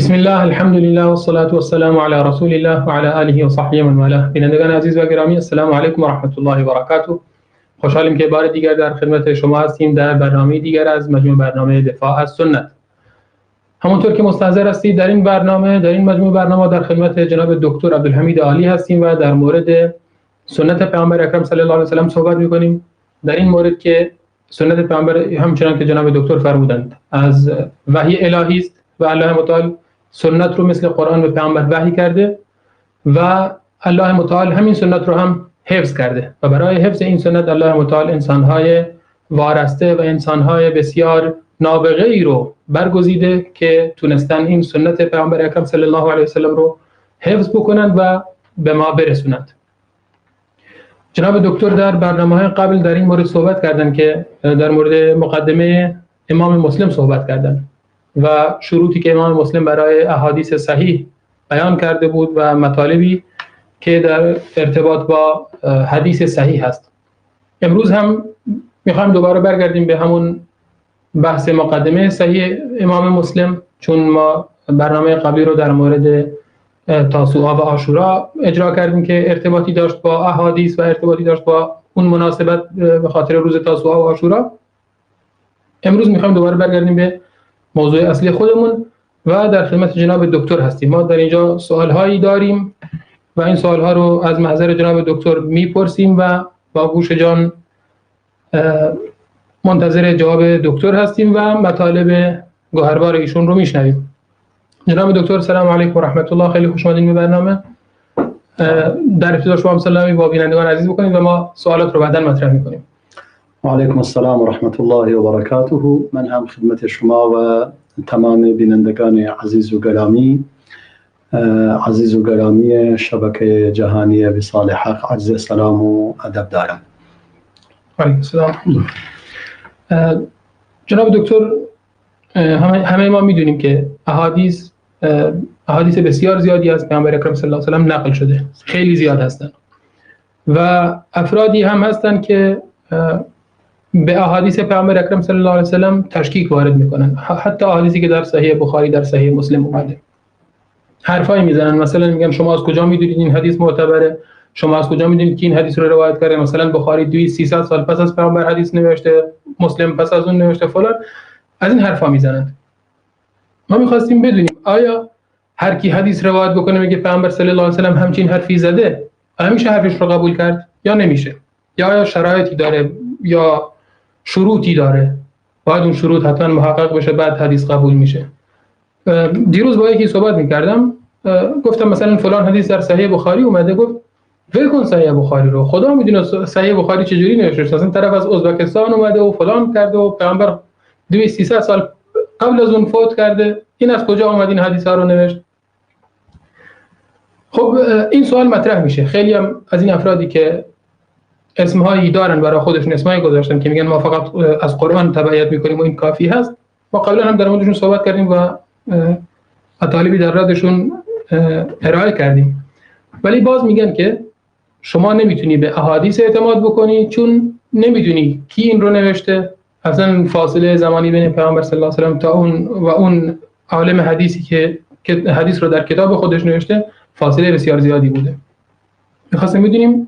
بسم الله، الحمد لله والصلاة والسلام علی رسول الله و علی آله و صحبه من والاه. بینندگان عزیز و گرامی، السلام علیکم و رحمت الله و برکاته. خوشحالیم که بار دیگر در خدمت شما هستیم در برنامه دیگر از مجموع برنامه دفاع از سنت. همونطور که مستحضر هستید در این برنامه، در این مجموع برنامه در خدمت جناب دکتر عبدالحمید عالی هستیم و در مورد سنت پیامبر اکرم صلی الله علیه و سلم صحبت می‌کنیم. در این مورد که سنت پیامبر همچنان که جناب دکتر فرمودند از وحی الهی است و الله متعال سنت رو مثل قرآن به پیامبر وحی کرده و الله متعال همین سنت رو هم حفظ کرده و برای حفظ این سنت الله متعال انسان‌های وارسته و انسان‌های بسیار نابغه ای رو برگزیده که تونستن این سنت پیامبر اکرم صلی الله علیه و سلم رو حفظ بکنند و به ما برسونند. جناب دکتر در برنامه‌های قبل در این مورد صحبت کردن که در مورد مقدمه امام مسلم صحبت کردن و شروطی که امام مسلم برای احادیث صحیح بیان کرده بود و مطالبی که در ارتباط با حدیث صحیح هست. امروز هم میخوایم دوباره برگردیم به همون بحث مقدمه صحیح امام مسلم، چون ما برنامه قبلی رو در مورد تاسوعا و عاشورا اجرا کردیم که ارتباطی داشت با احادیث و ارتباطی داشت با اون مناسبت به خاطر روز تاسوعا و عاشورا. امروز میخوایم دوباره برگردیم به موضوع اصلی خودمون و در خدمت جناب دکتر هستیم. ما در اینجا سوالهایی داریم و این سوالها رو از محضر جناب دکتر میپرسیم و با گوش جان منتظر جواب دکتر هستیم و مطالب گوهربار ایشون رو میشنویم. جناب دکتر سلام علیکم و رحمت الله، خیلی خوش اومدین به برنامه. در ابتدا شما هم سلامی با بینندگان عزیز بکنید و ما سوالات رو بعداً مطرح میکنیم. و علیکم السلام و رحمت الله و برکاته. من هم خدمت شما و تمام بینندگان عزیز و گرامی، عزیز و گرامی شبکه جهانی وصال حق عرض سلام و ادب دارم. علیکم السلام. جناب دکتر، همه ما میدونیم که احادیث بسیار زیادی از پیامبر اکرم صلی الله علیه و سلم نقل شده، خیلی زیاد هستند و افرادی هم هستند که به احادیث پیامبر اکرم صلی الله علیه و سلم تشکیک وارد میکنن، حتی احادیثی که در صحیح بخاری، در صحیح مسلم اومده حرفایی میزنن. مثلا میگن شما از کجا میدونید این حدیث معتبره؟ شما از کجا میدونید که این حدیث رو روایت کرده؟ مثلا بخاری 2300 سال پس از پیامبر حدیث نوشته، مسلم پس از اون نوشته، فلان، از این حرفا میزنند. ما میخواستیم بدونیم آیا هر کی حدیث روایت بکنه میگه پیامبر صلی الله علیه و سلم همچین حرفی زده، آیا میشه حرفش رو قبول کرد یا نمیشه؟ یا آیا شرایطی داره یا شروطی داره، باید اون شروط حتما محقق بشه بعد حدیث قبول میشه؟ دیروز با یکی صحبت میکردم، گفتم مثلا فلان حدیث در صحیح بخاری اومده، گفت ول کن صحیح بخاری رو، خدا میدونه صحیح بخاری چجوری نوشته شده، اصلا طرف از ازبکستان اومده و فلان کرده و پیامبر 2300 سال قبل از اون فوت کرده، این از کجا اومد این حدیث ها رو نوشت؟ خب این سوال مطرح میشه. خیلی هم از این افرادی که اسمهایی دارن برای خودشون، اسمهایی گذاشتن که میگن ما فقط از قرآن تبعیت میکنیم و این کافی هست، ما قبلا هم در موردشون صحبت کردیم و مطالبی در ردشون ارائه کردیم، ولی باز میگن که شما نمیتونی به احادیث اعتماد بکنی چون نمیدونی کی این رو نوشته، اصلا فاصله زمانی بین پیامبر صلی الله علیه و سلم تا اون و اون عالم حدیثی که حدیث رو در کتاب خودش نوشته فاصله بسیار زیادی بوده. میخواستیم بدونیم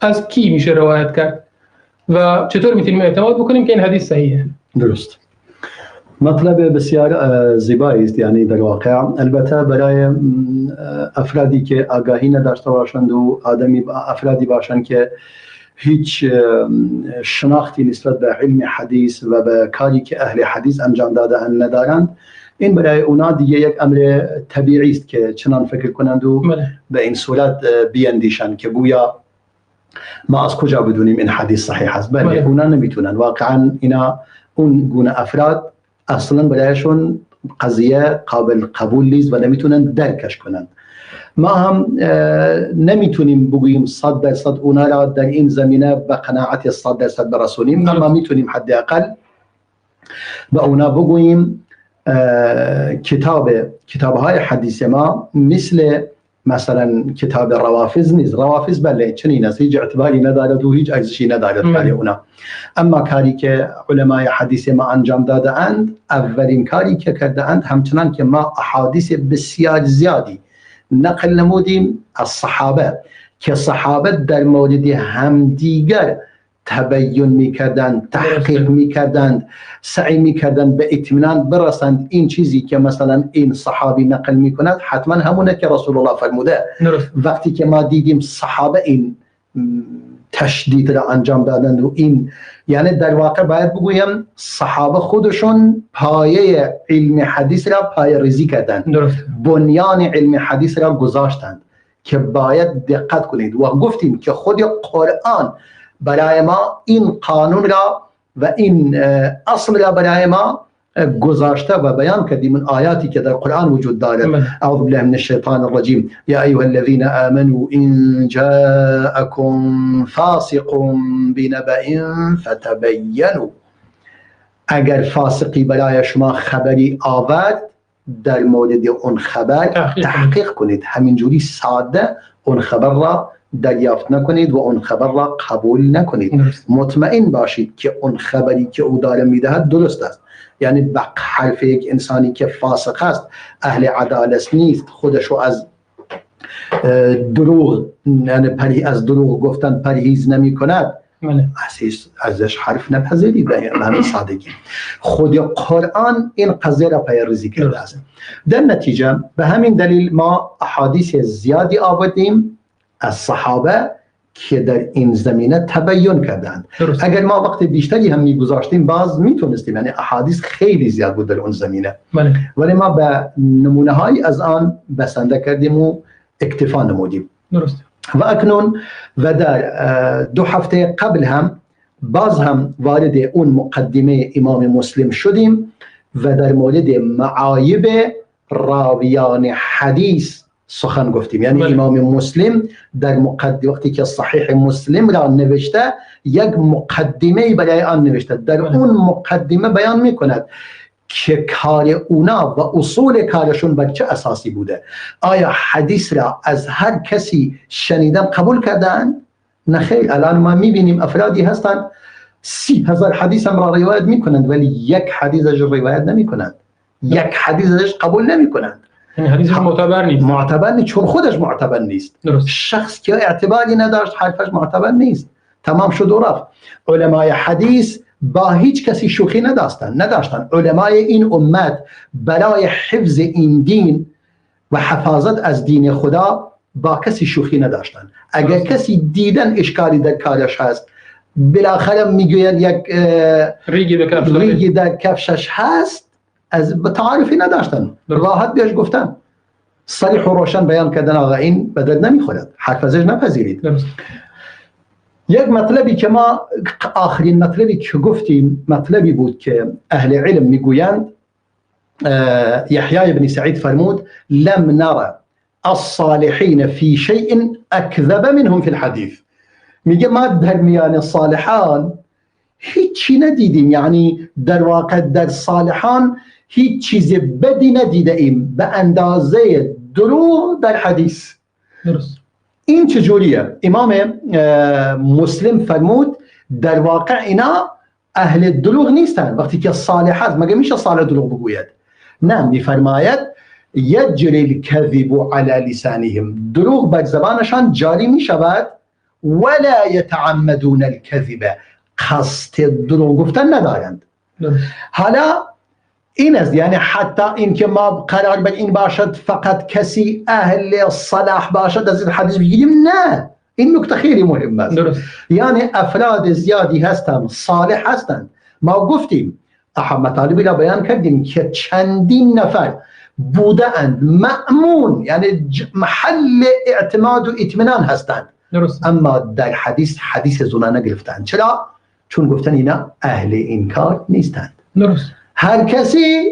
از کی میشه روایت کرد و چطور میتونیم اعتماد بکنیم که این حدیث صحیحه. درست. مطلب بسیار زیبایی است، یعنی در واقع البته برای افرادی که آگاهی نداشته باشند و آدمی افرادی باشند که هیچ شناختی نسبت به علم حدیث و به کاری که اهل حدیث انجام داده‌اند ندارند، این برای اونا دیگه یک امر طبیعی است که چنان فکر کنند و به این صورت بیاندیشند که گویا ما از کجا بدونیم این حدیث صحیح است. بله، اونا نمیتونن واقعا، اینا اون گونه افراد اصلا برایشون قضیه قابل قبول نیست و نمیتونن درکش کنند. ما هم نمیتونیم بگوییم 100% اونا را در این زمینه به قناعت 100% برسونیم، اما میتونیم حداقل به اونا بگوییم کتابهای حدیث ما مثل مثلا کتاب روافض نیست. روافض بله چنین است، هیچ اعتباری ندارد و هیچ ارزشی ندارد کار اونا. اما کاری که علمای حدیث ما انجام داده اند، اولین کاری که کرده اند، همچنان که ما احادیث بسیار زیادی نقل نمودیم از صحابه که صحابه در مورد همدیگر تبیین میکردند، تحقیق میکردند، سعی میکردند به اطمینان برسند این چیزی که مثلا این صحابی نقل میکند حتما همونه که رسول الله فرموده. وقتی که ما دیدیم صحابه این تشدید را انجام دادند و این، یعنی در واقع باید بگویم صحابه خودشون پایه علم حدیث را پایه ریزی کردند، بنیان علم حدیث را گذاشتند که باید دقت کنید. و گفتیم که خود قرآن برای ما این قانون را و این اصل را برای ما گذاشته و بیان کردیم من آیاتی که در قرآن وجود دارد. اعوذ بالله من الشیطان الرجیم یا ایها الذین آمنوا ان جاءکم فاسق بنبأ فتبینوا. اگر فاسقی برای شما خبری آورد در مورد اون خبر تحقیق کنید، همینجوری ساده اون خبر را دریافت نکنید و اون خبر را قبول نکنید. مطمئن باشید که اون خبری که او داره میدهد درست است. یعنی به حرف یک انسانی که فاسق است، اهل عدالت نیست، خودشو از دروغ، یعنی از دروغ گفتن پرهیز نمی کند، ازش حرف نپذیرید به همین سادگی. خود قرآن این قضیه را پی‌ریزی کرده است. در نتیجه به همین دلیل ما احادیث زیادی آوردیم از صحابه که در این زمینه تبیین کردند. اگر ما وقت بیشتری هم میگذاشتیم باز میتونستیم، یعنی احادیث خیلی زیاد بود در اون زمینه، ولی ما به نمونه های از آن بسنده کردیم و اکتفا نمودیم. درست. و اکنون و در 2 هفته قبل هم باز هم وارد اون مقدمه امام مسلم شدیم و در مورد معایب راویان حدیث سخن گفتیم. یعنی امام مسلم در مقدمه وقتی که صحیح مسلم را نوشته یک مقدمه برای آن نوشته، در اون مقدمه بیان میکند که کار اونا و اصول کارشون بر چه اساسی بوده. آیا حدیث را از هر کسی شنیدن قبول کردن؟ نه خیر. الان ما میبینیم افرادی هستند 30,000 حدیث هم را روایت میکنند ولی یک حدیث ازش روایت نمیکنند، یک حدیث ازش قبول نمیکنند. یعنی حدیثش معتبر نیست. معتبر نیست چون خودش معتبر نیست. درست. شخص که اعتباری نداشت حرفش معتبر نیست، تمام شد و رفت. علمای حدیث با هیچ کسی شوخی نداشتن. علمای این امت برای حفظ این دین و حفاظت از دین خدا با کسی شوخی نداشتن. اگر کسی دیدن اشکالی در کارش هست، بالاخره میگوین یک ریگی در کفشش هست، از تعارفی نداشتن، راحت بهش گفتن، صریح و روشن بیان کردن آقا این به درد نمیخورد، حرف ازش نپذیرید. یک مطلبی که ما آخرین مطلبی که گفتیم مطلبی بود که اهل علم میگویند، یحیی بن سعید فرمود لم نرى الصالحین فی شیء اکذب منهم فی الحدیث. میگه ما در میان صالحان هیچی ندیدیم، یعنی در واقع در صالحان هیچ چیز بدی ندیده ایم به اندازه دروغ در حدیث. درست. این چجوریه؟ امام مسلم فرمود در واقع اینا اهل دروغ نیستن. وقتی که صالح هست مگه میشه صالح دروغ بگوید؟ نه، میفرماید یجری الکذب علی لسانهم، دروغ بر زبانشان جاری میشود، ولا یتعمدون الکذب، قصد دروغ گفتن ندارند. حالا این است، یعنی حتی این که ما قرار بر این باشد فقط کسی اهل صلاح باشد از این حدیث بگیریم، نه، این نکته خیلی مهم است. یعنی افراد زیادی هستند صالح هستند. ما گفتیم مطالبی را بیان کردیم که چندین نفر بودند مأمون، یعنی محل اعتماد و اطمینان هستند، درست. اما در حدیث حدیث زنا نگرفتند. چرا؟ چون گفتن اینا اهل این کار نیستند. درست. هر کسی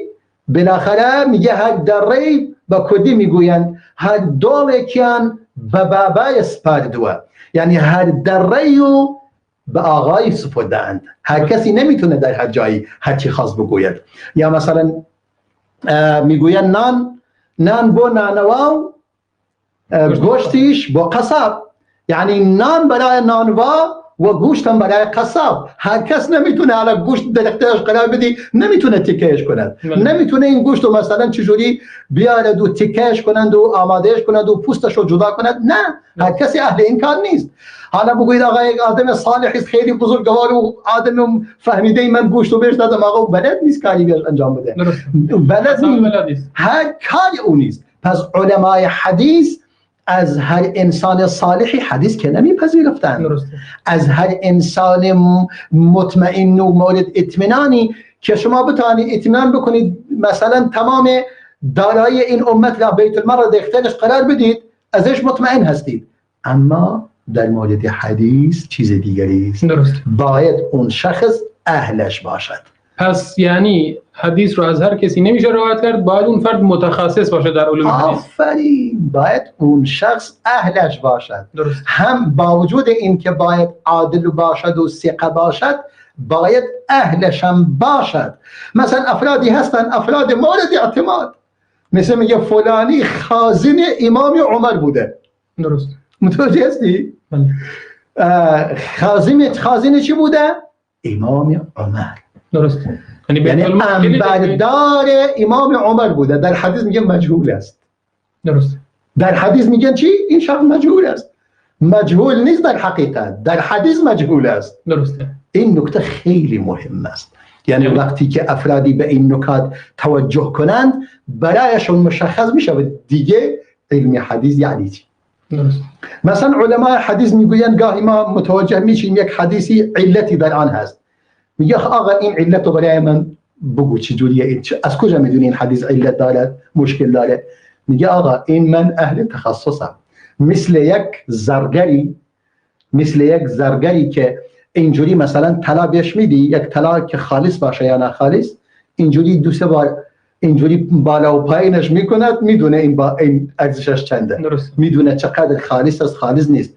بالاخره میگه هر دره با کدی میگویند هر دولکیان به بابای سپردوه، یعنی هر دره و به آقای سپردند. هر کسی نمیتونه در هر جایی هر چی خواست بگوید. یا مثلا میگویند نان نان بو نانواو گوشتیش با قصاب. یعنی نان برای نانوا و گوشت هم برای قصاب. هر کس نمیتونه حالا گوشت درختش قرار بدی، نمیتونه تیکهش کند، نمیتونه این گوشت رو مثلا چجوری بیارد و تیکهش کنند و آمادهش کند و پوستش رو جدا کند. نه، هر کسی اهل این کار نیست. حالا بگویید آقا یک آدم صالح خیلی بزرگوار و آدم فهمیده من گوشت رو بهش دادم، آقا بلد نیست کاری بهش انجام بده، بلد نیست، هر کاری او نیست. پس علمای حدیث از هر انسان صالحی حدیث که نمیپذیرفتند، از هر انسان مطمئن و مورد اطمینانی که شما بتوانید اطمینان بکنید مثلا تمام دارایی این امت را بیت المال را در اختیارش قرار بدید، ازش مطمئن هستید. اما در مورد حدیث چیز دیگری است. باید اون شخص اهلش باشد. پس یعنی حدیث رو از هر کسی نمیشه روایت کرد، باید اون فرد متخصص باشه در علوم حدیث. آفرین، باید اون شخص اهلش باشد. درست. هم با وجود این که باید عادل باشد و ثقه باشد، باید اهلش هم باشد. مثلا افرادی هستن افراد مورد اعتماد، مثل میگه فلانی خازن امام عمر بوده. درست. متوجه هستی؟ بله. خازن چی بوده؟ امام عمر. درست. یعنی انبردار امام عمر بوده. در حدیث میگن مجهول است. درست. در حدیث میگن چی؟ این شخص مجهول است. مجهول نیست در حقیقت، در حدیث مجهول است. درسته. این نکته خیلی مهم است. یعنی وقتی که افرادی به این نکات توجه کنند برایشون مشخص میشه دیگه علم حدیث یعنی چی. درست. مثلا علمای حدیث میگویند گاهی ما متوجه میشیم یک حدیثی علتی در آن هست، میگه آقا این علت رو برای من بگو چجوریه، این از کجا میدونی این حدیث علت داره، مشکل داره؟ میگه آقا این من اهل تخصصم، مثل یک زرگری، مثل یک زرگری که اینجوری مثلا طلا بهش میدی، یک طلا که خالص باشه یا نه خالص، اینجوری دو سه بار اینجوری بالا و پایینش میکند، میدونه این با این ارزشش چنده، میدونه چقدر خالص است خالص نیست.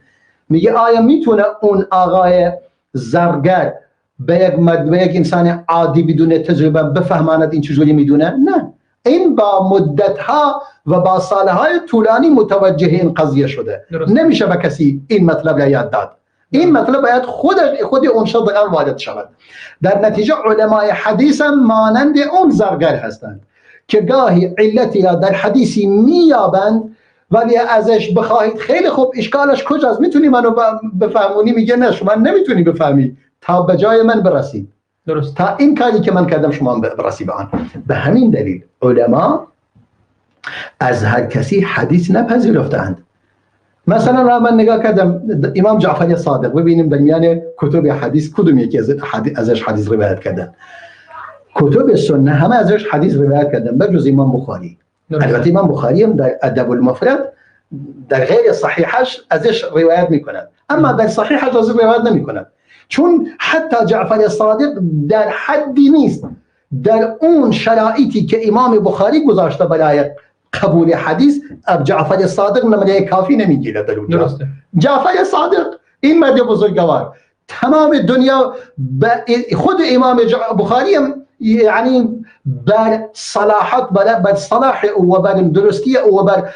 میگه آیا میتونه اون آقای زرگر به یک مرد، به یک انسان عادی بدون تجربه بفهماند این چجوری میدونه؟ نه، این با مدتها و با سالهای طولانی متوجه این قضیه شده. نمیشه به کسی این مطلب را یاد داد. این مطلب باید خود اون شخص در آن وارد شود. در نتیجه علمای حدیث هم مانند اون زرگر هستند که گاهی علتی را در حدیثی میابند ولی ازش بخواهید خیلی خوب اشکالش کجاست، میتونی منو بفهمونی؟ میگه نه شما نمیتونی بفهمی تا به جای من برسید. درست. تا این کاری که من کردم شما برسی به آن. به همین دلیل علما از هر کسی حدیث نپذیرفتند. مثلا من نگاه کردم امام جعفر صادق، ببینیم در میان کتب حدیث کدوم یکی ازش حدیث روایت کردن. کتب سنه همه ازش حدیث روایت کردن به جز امام بخاری. البته امام بخاری هم در ادب المفرد در غیر صحیحش ازش روایت میکند، اما در صحیحش ازش روایت نمیکند، چون حتی جعفر صادق در حدی نیست در اون شرایطی که امام بخاری گذاشته برای قبول حدیث، جعفر صادق نمره کافی نمیگیره در اونجا. جعفر صادق این مرد بزرگوار تمام دنیا خود امام بخاری هم یعنی بر صلاحت، بر صلاح او و بر درستی او و بر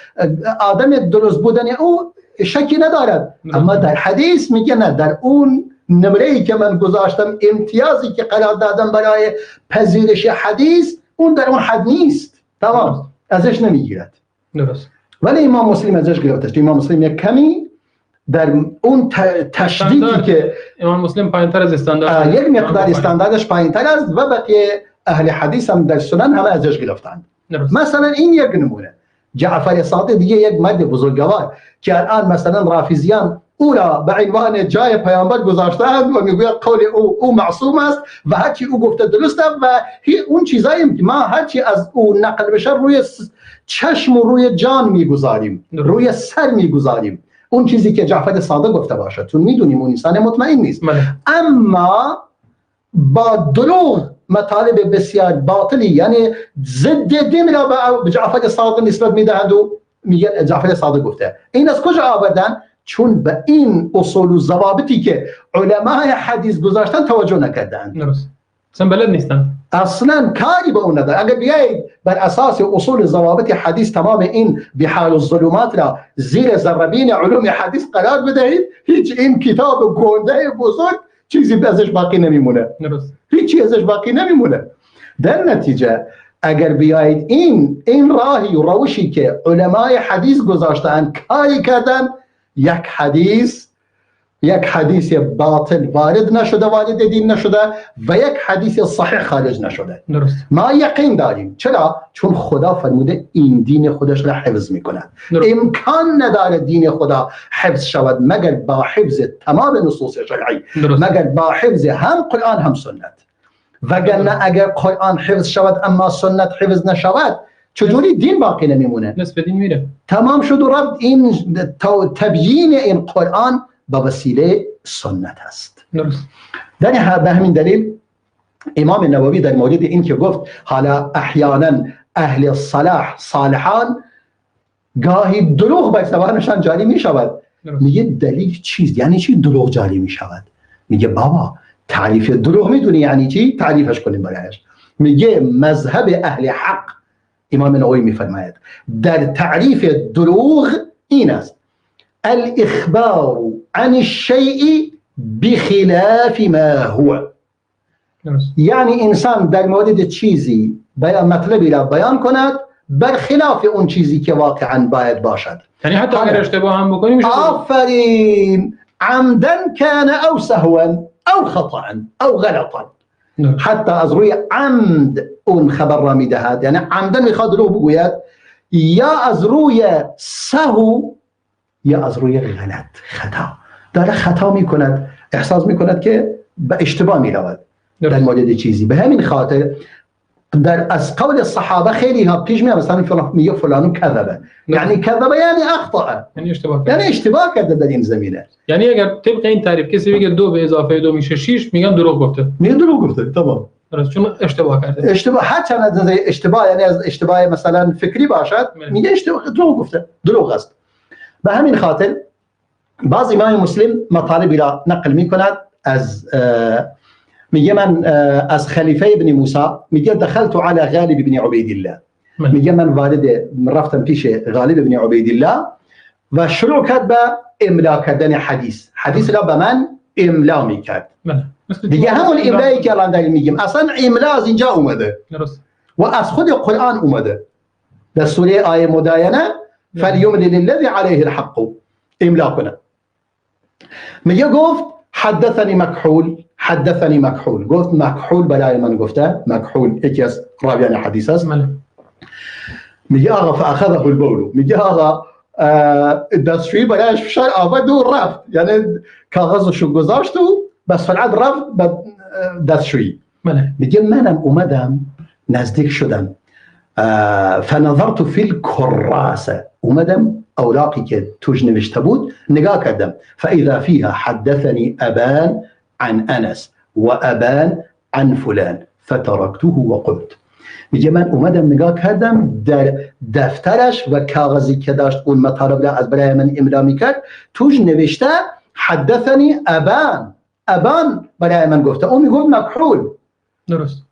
آدم درست بودن او شکی ندارد، اما در حدیث میگه نه، در اون نمره که من گذاشتم، امتیازی که قرار دادم برای پذیرش حدیث، اون در اون حد نیست، تمام ازش نمیگیرد. درست. ولی امام مسلم ازش گرفته. امام مسلم یک کمی در اون تشدیدی که امام مسلم پایین‌تر از استاندارد، یک مقدار استانداردش پایین‌تر است و بقیه اهل حدیث هم در سنن همه ازش گرفتند. مثلا این یک نمونه. جعفر صادق دیگه یک مرد بزرگوار که الان مثلا رافضیان او را به عنوان جای پیامبر گذاشتند و میگوید قول او معصوم است و هرچی او گفته درست است و اون چیزایی که ما هرچی از او نقل بشه روی چشم و روی جان میگذاریم، روی سر میگذاریم، اون چیزی که جعفر صادق گفته باشه، چون میدونیم اون انسان مطمئن نیست. اما با دروغ مطالب بسیار باطلی، یعنی ضد دین را به جعفر صادق نسبت میدهند و میگن جعفر صادق گفته. این از کجا آوردن؟ چون به این اصول و ضوابطی که علمای حدیث گذاشتن توجه نکردند. درست. اصلا بلد نیستن. اصلا کاری به اون نداره. اگر بیایید بر اساس اصول ضوابط حدیث تمام این بحار الظلمات را زیر ذره‌بین علوم حدیث قرار بدهید، هیچ این کتاب گنده بزرگ چیزی ازش باقی نمیمونه. هیچی ازش باقی نمیمونه. در نتیجه اگر بیایید این راهی و روشی که علمای حدیث گذاشتن کاری کردن، یک حدیث باطل وارد نشده، وارد دین نشده و یک حدیث صحیح خارج نشده. درست. ما یقین داریم. چرا؟ چون خدا فرموده این دین خودش را حفظ میکند. امکان نداره دین خدا حفظ شود مگر با حفظ تمام نصوص شرعی، مگر با حفظ هم قرآن هم سنت. وگرنه اگر قرآن حفظ شود اما سنت حفظ نشود، چجوری دین باقی نمیمونه؟ نصف دین میره. تمام شد و رفت. این تبیین این قرآن با وسیله سنت است. درست. در به همین دلیل امام نووی در مورد این که گفت حالا احیانا اهل صلاح صالحان گاهی دروغ بر زبانشان جاری می شود، میگه دلیل چیست؟ یعنی چی دروغ جاری می شود؟ میگه بابا تعریف دروغ میدونی یعنی چی؟ تعریفش کنیم برایش. میگه مذهب اهل حق، امام نووی میفرماید در تعریف دروغ این است: الاخبار عن الشيء بخلاف ما هو. یعنی انسان در مورد چیزی بیان مطلبی را بیان کند برخلاف اون چیزی که واقعا باید باشد. یعنی حتی اگر اشتباه هم بکنیم. آفرین. عمدا كان او سهوا او خطا او غلطا. حتی از روی عمد اون خبر را میدهد، یعنی عمدا میخواد دروغ بگوید، یا از روی سهو یا از روی غلط، خطا. داره خطا میکند، احساس میکند که به اشتباه میرود در مورد چیزی. به همین خاطر در از قول صحابه خیلی ها پیش میاد، مثلا فلان میگه فلانو کذبه، یعنی کذبه یعنی اخطا، یعنی اشتباه کرده، یعنی اشتباه کرده در این زمینه. یعنی اگر طبق این تعریف کسی بگه 2 به اضافه 2 میشه 6، میگن دروغ گفته. میگن دروغ گفته، تمام. درست، چون اشتباه کرده. اشتباه، هرچند از نظر اشتباه، یعنی از اشتباه مثلا فکری باشد، میگه اشتباه، دروغ گفته، دروغ است. به همین خاطر بعض امام مسلم مطالبی را نقل میکند از میگه من از خلیفه ابن موسی، میگه دخلت على غالب ابن عبید الله، میگه من وارد رفتم پیش غالب ابن عبید الله و شروع کرد به املا کردن حدیث. حدیث را به من املا میکرد. دیگه همون املایی که الان داریم میگیم، اصلا املا از اینجا اومده و از خود قرآن اومده. در سوره آیه مداینه فلیملل الذی علیه الحق، املا کنه. میگه گفت حدثنی مکحول، حدثنی مکحول، گفت مکحول برای من گفته، مکحول یکی از راویان حدیث است. میگه آقا فاخذه البول، میگه آقا دستشویی برایش فشار آورد و رفت، یعنی کاغذشو گذاشت و بس سرعت رفت به دستشویی. میگه منم اومدم نزدیک شدم، فنظرت فی الكراسه، اومدم اوراقی که توش نوشته بود نگاه کردم، فاذا فيها حدثني ابان عن انس وابان عن فلان فتركته وقمت. میگه من اومدم نگاه کردم در دفترش و کاغذی که داشت اون مطالب را از برای من املا میکرد، توش نوشته حدثني ابان، ابان برای من گفته، اون میگفت مکحول. درست.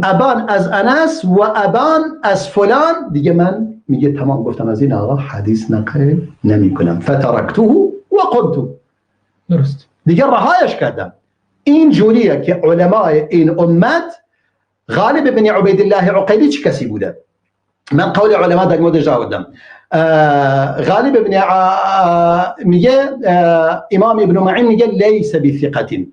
ابان از انس و ابان از فلان. دیگه من میگه تمام گفتم از این آقا حدیث نقل نمی کنم، فترکته و قمت. درست. دیگه رهایش کردم. این جوریه که علمای این امت، غالب بن عبید الله عقیلی چه کسی بوده؟ من قول علما در موردش آوردم. غالب بن میگه امام ابن معین میگه لیس بثقه،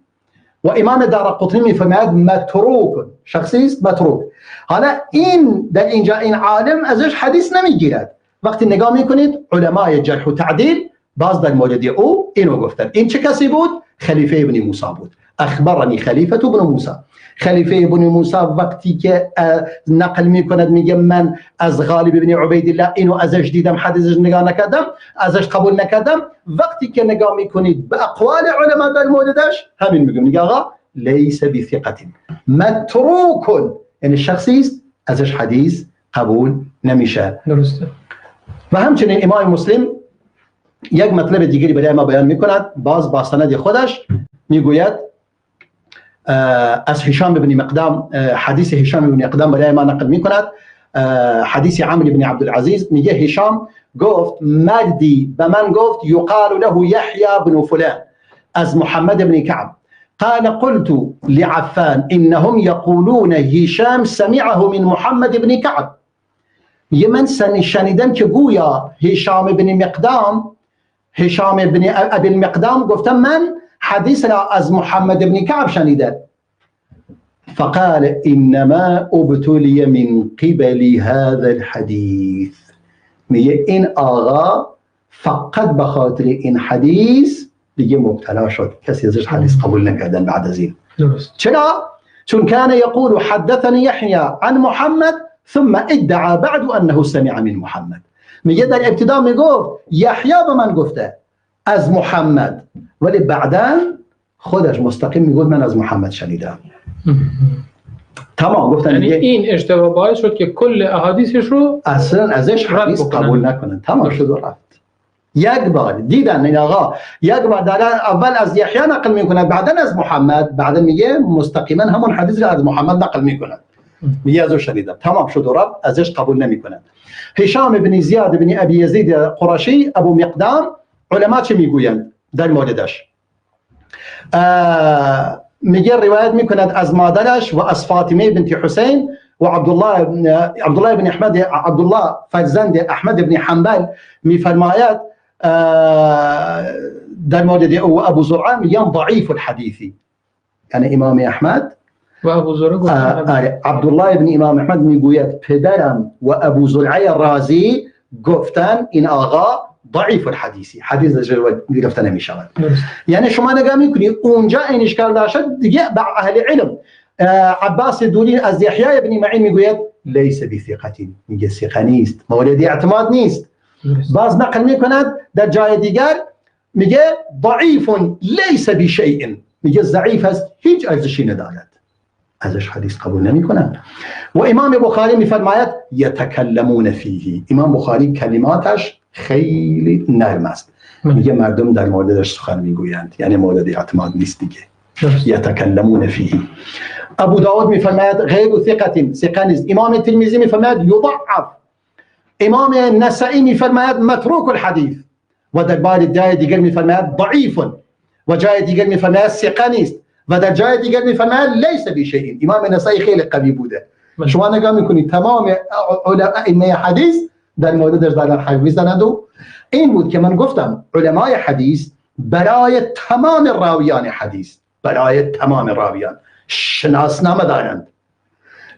و امام دارقطنی میفرماید متروک، شخصی است متروک. حالا این در اینجا این عالم ازش حدیث نمیگیرد. وقتی نگاه میکنید علمای جرح و تعدیل باز در مورد او اینو گفتن. این چه کسی بود؟ خلیفه ابن موسی بود. اخبرنی خلیفه ابن موسی. خلیفه ابن موسی وقتی که نقل میکند میگه من از غالب ابن عبید الله اینو ازش دیدم، حدیثش نگاه نکردم، ازش قبول نکردم. وقتی که نگاه میکنید به اقوال علما در موردش همین میگه، میگه آقا لیس بثقه متروک، یعنی شخصی است ازش حدیث قبول نمیشه. درسته. و همچنین امام مسلم یک مطلب دیگری برای ما بیان میکند، باز با سند خودش میگوید از هشام بن مقدام، حدیث هشام بن مقدام برای ما نقل میکند. حدیث عمرو بن عبدالعزیز میگه هشام گفت مردی به من گفت یقال له یحیی بن فلان از محمد بن کعب، قال قلت لعفان انهم یقولون هشام سمعه من محمد بن کعب. میگه من شنیدم که گویا هشام بن مقدام، هشام بن ابی المقدام گفتم من حدیث را از محمد بن کعب شنیده. فقال انما ابتلی من قبل هذا الحديث. میگه این آقا فقط به خاطر این حدیث دیگه مبتلا شد، کسی ازش حدیث قبول نکردن بعد از این. درست. چرا؟ چون كان یقول حدثني یحیی عن محمد ثم ادعى بعد انه سمع من محمد. میگه در ابتدا میگفت یحیی به من گفته از محمد، ولی بعدا خودش مستقیم میگفت من از محمد شنیدم. تمام. گفتن یعنی این اشتباه باعث شد که کل احادیثش رو اصلا ازش حدیث قبول نکنن. تمام شد و رفت. یک بار دیدن این آقا یک بار در اول از یحیی نقل میکنه، بعدا از محمد، بعدا میگه مستقیما همون حدیث رو از محمد نقل میکنه، میگه ازش شنیدم. تمام شد و رفت، ازش قبول نمیکنن. هشام بن زیاد بن ابی یزید قرشی ابو مقدام، علما چه میگویند در موردش؟ میگه روایت میکند از مادرش و از فاطمه بنت حسین و عبدالله بن احمد، عبدالله فرزند احمد بن حنبل میفرماید در مورد او ابو زرعه میگن ضعیف الحدیثی. یعنی امام احمد و ابو زرعه، عبدالله بن امام احمد میگوید پدرم و ابو زرعه رازی گفتن این آقا ضعیف الحدیثی، حدیث گرفته نمی شود. یعنی شما نگاه میکنی اونجا این اشکال داشت دیگه با اهل علم. عباس دولی از یحیی بن معین میگوید لیس بثقه، میگه ثقه نیست، مورد اعتماد نیست. باز نقل میکند در جای دیگر میگه ضعیف لیس بشیء، میگه ضعیف است، هیچ ارزشی ندارد، ازش حدیث قبول نمیکنند. و امام بخاری میفرماید یتکلمون فیه. امام بخاری کلماتش خیلی نرم است، میگه مردم در موردش سخن میگویند، یعنی مورد اعتماد نیست دیگه. یتکلمون فیه. ابو داود میفرماید غیر ثقه، ثقه نیست. امام ترمذی میفرماید یضعف. امام نسائی میفرماید متروک الحدیث. و در بار جای دیگر میفرماید ضعیف، و جای دیگر میفرماید ثقه نیست، و در جای دیگر میفرماید لیس بشیء. امام نسائی خیلی قوی بوده. شما نگاه میکنید تمام علماء حدیث در موردش دارن حرف میزنند. و این بود که من گفتم علمای حدیث برای تمام راویان حدیث، برای تمام راویان شناسنامه دارند.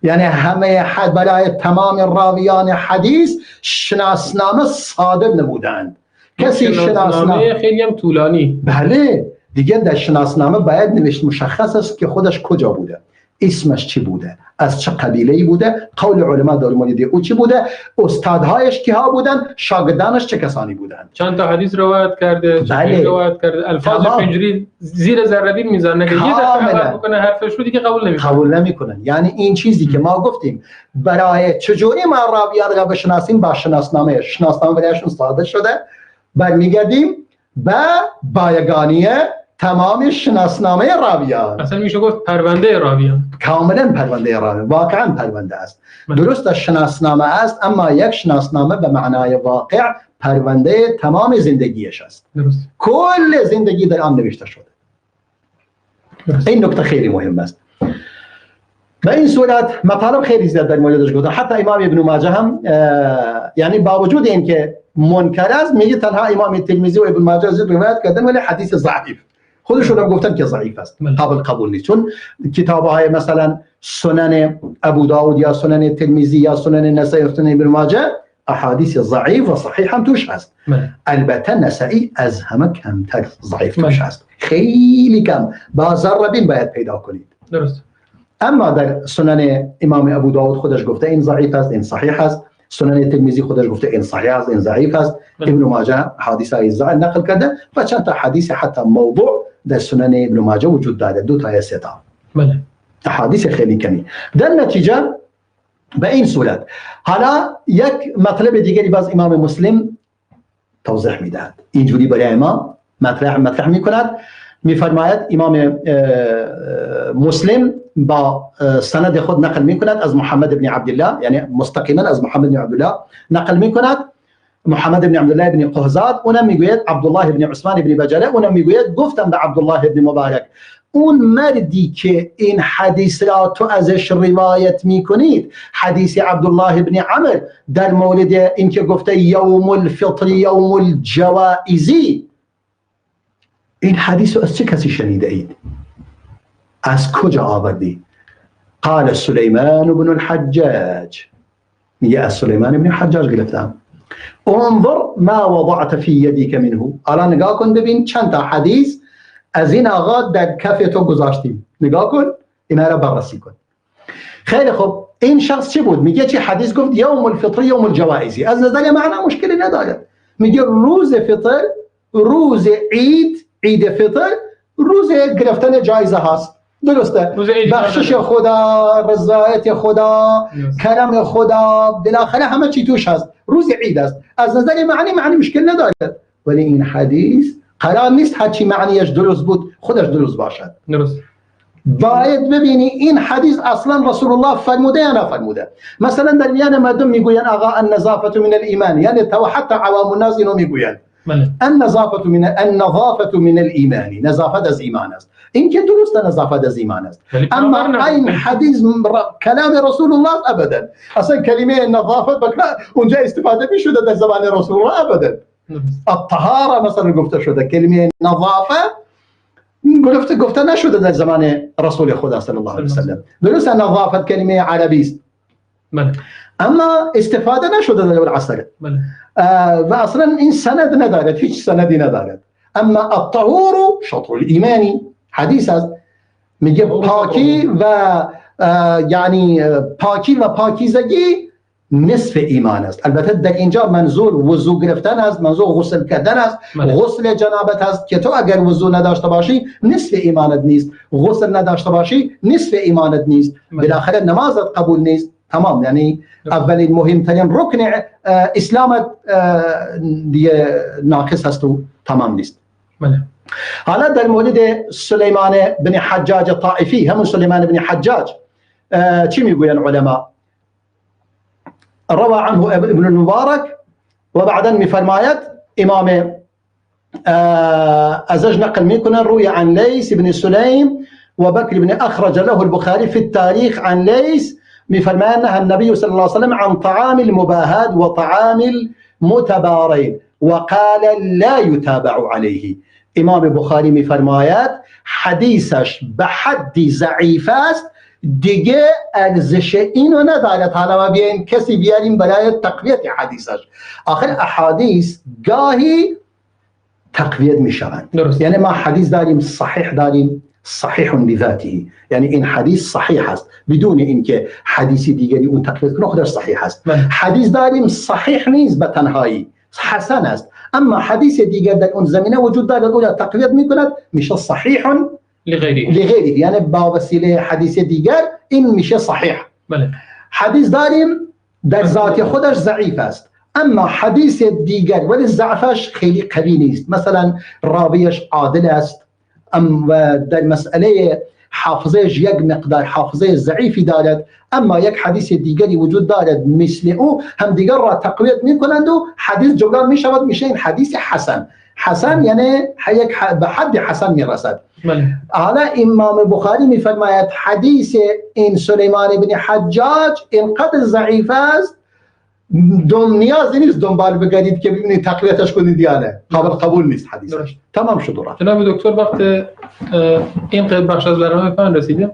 یعنی همه حد برای تمام راویان حدیث شناسنامه صادر نمودند. کسی شناسنامه خیلی هم طولانی، بله دیگه در شناسنامه باید نوشت مشخص است که خودش کجا بوده، اسمش چی بوده، از چه قبیله‌ای بوده، قول علما در مورد او چی بوده، استادهایش کیها بودن، شاگردانش چه کسانی بودند، چند تا حدیث روایت کرده، چه بله. روایت کرده، الفاظش اینجوری زیر ذره بین میزنه که یه دفعه عوض بکنه حرفش رو دیگه قبول نمیکنه، قبول نمیکنن. یعنی این چیزی که ما گفتیم برای چجوری ما راویان را بشناسیم، با شناسنامه، شناسنامه برایشون صادر شده، برمیگردیم به بایگانی تمام شناسنامه راویان. اصلا میشه گفت پرونده راویان، کاملا پرونده راویان، واقعا پرونده است. درست شناسنامه است، اما یک شناسنامه به معنای واقع پرونده تمام زندگیش است. درست. کل زندگی در آن نوشته شده. درست. این نکته خیلی مهم است. به این صورت مطالب خیلی زیاد در موردش گفتن. حتی امام ابن ماجه هم یعنی با وجود اینکه منکر است میگه تنها امام ترمذی و ابن ماجه زیاد روایت کردن، ولی حدیث ضعیف، خودشون هم گفتن که ضعیف است، قابل قبول نیست. چون کتاب‌های مثلا سنن ابو داود یا سنن ترمذی یا سنن نسائی یا سنن ابن ماجه احادیث ضعیف و صحیح هم توش هست. البته نسائی از همه کمتر ضعیف توش هست، خیلی کم، با ذره بین باید پیدا کنید. درست. اما در سنن امام ابو داود خودش گفته این ضعیف است، این صحیح است. سنن ترمذی خودش گفته این صحیح است، این ضعیف است. ابن ماجه حدیث های ضعیف نقل کرده و چند تا حدیث حتی موضوع در سنن ابن ماجه وجود داره، 2 تا 3 تا. بله. احادیث خیلی کمی. در نتیجه به این صورت حالا یک مطلب دیگری باز امام مسلم توضیح میدهد، اینجوری برای ما مطرح میکند. میفرماید امام مسلم با سند خود نقل میکند از محمد بن عبدالله، یعنی مستقیما از محمد بن عبدالله نقل میکند. محمد بن عبدالله بن قهزاد اونم میگوید عبدالله بن عثمان بن بجله، اونم میگوید گفتم به عبدالله بن مبارک اون مردی که این حدیث را تو ازش روایت میکنید، حدیث عبدالله بن عمر در مورد اینکه گفته یوم الفطر یوم الجوائزی، این حدیث رو از چه کسی شنیده اید؟ از کجا آوردی؟ قال سلیمان بن الحجاج، میگه از سلیمان بن الحجاج گرفتم. انظر ما وضعت فی یدیک منه، الان نگاه کن ببین چند تا حدیث از این آقا در کف تو گذاشتیم، نگاه کن اینا را بررسی کن. خیلی خوب، این شخص چی بود؟ میگه چی حدیث گفت؟ یوم الفطر یوم الجوائزی. از نظر معنا مشکلی نداره، میگه روز فطر، روز عید، عید فطر روز گرفتن جایزه هست، درسته؟ بخشش خدا، رضایت خدا، کرم خدا، بالاخره همه چی توش هست، روز عید است. از نظر معنی معنی مشکل نداره، ولی این حدیث قرار نیست هرچی معنیش درست بود خودش درست باشد. درست. باید ببینی این حدیث اصلا رسول الله فرموده یا نفرموده. مثلا در میان مردم میگوین آقا النظافه من الایمان، یعنی تو حتی عوام الناس اینو میگوین. النظافه من النظافه من الایمان، نظافت از ایمان است. این که درست نظافت از ایمان است، اما این حدیث کلام رسول الله ابدا، اصلا کلمه نظافت اونجا استفاده میشده در زبان رسول الله ابدا. الطهاره مثلا گفته شده، کلمه نظافه گفته نشده در زمان رسول خدا صلی الله علیه و سلم. درست نظافت کلمه عربی است، اما استفاده نشده در عصر، و اصلا این سند ندارد، هیچ سندی ندارد. اما الطهور شطر الایمان، حدیث است میگه پاکی و یعنی پاکی و پاکیزگی نصف ایمان است. البته در اینجا منظور وضو گرفتن است، منظور غسل کردن است، غسل جنابت است که تو اگر وضو نداشته باشی نصف ایمانت نیست، غسل نداشته باشی نصف ایمانت نیست، بالاخره نمازت قبول نیست. تمام، یعنی اولین مهمترین رکن اسلامت دیگه ناقص است و تمام نیست. حالا در مورد سلیمان بن حجاج طائفی، همون سلیمان بن حجاج چی میگوین علما؟ روى عنه ابن المبارك وبعدا میفرماید امام ازش نقل میکنن روی عن لیس بن سلیم وبكر بن اخرج له البخاري في التاريخ عن ليس، میفرماید نهى النبي صلى الله عليه وسلم عن طعام المباهات وطعام المتبارين وقال لا يتابع عليه. امام بخاری میفرماید حدیثش به حدی ضعیف است دیگه ارزش اینو ندارد حالا ما بیایم کسی بیاریم برای تقویت حدیثش. آخر احادیث گاهی تقویت میشوند، یعنی ما حدیث داریم صحیح داریم، صحیح بذاته، یعنی این حدیث صحیح است بدون اینکه حدیث دیگری اون تقویت کنه، خودش صحیح است. حدیث داریم صحیح نیست به تنهایی، حسن است، اما حدیث دیگر در اون زمینه وجود دارد او را تقویت میکند، میشه صحیح لغیره، یعنی با وسیله حدیث دیگر این میشه صحیح. حدیث داریم در ذات خودش ضعیف است، اما حدیث دیگر ولی ضعفش خیلی قوی نیست، مثلا راویش عادل است و در مسئله حافظه یک مقدار حافظه ضعیفی دارد، اما یک حدیث دیگری وجود دارد مثل او، هم دیگر را تقویت میکنند و حدیث جبران میشود، میشه این حدیث حسن. حسن یعنی یک به حد حسن میرسد. حالا امام بخاری میفرماید حدیث این سلیمان بن حجاج اینقدر ضعیف است نیازی نیست دنبال بگردید که ببینید تقویتش کنید یا نه، قابل قبول نیست حدیثش. تمام شد و رفت. جناب دکتر وقت این بخش از برنامه پایان رسیده،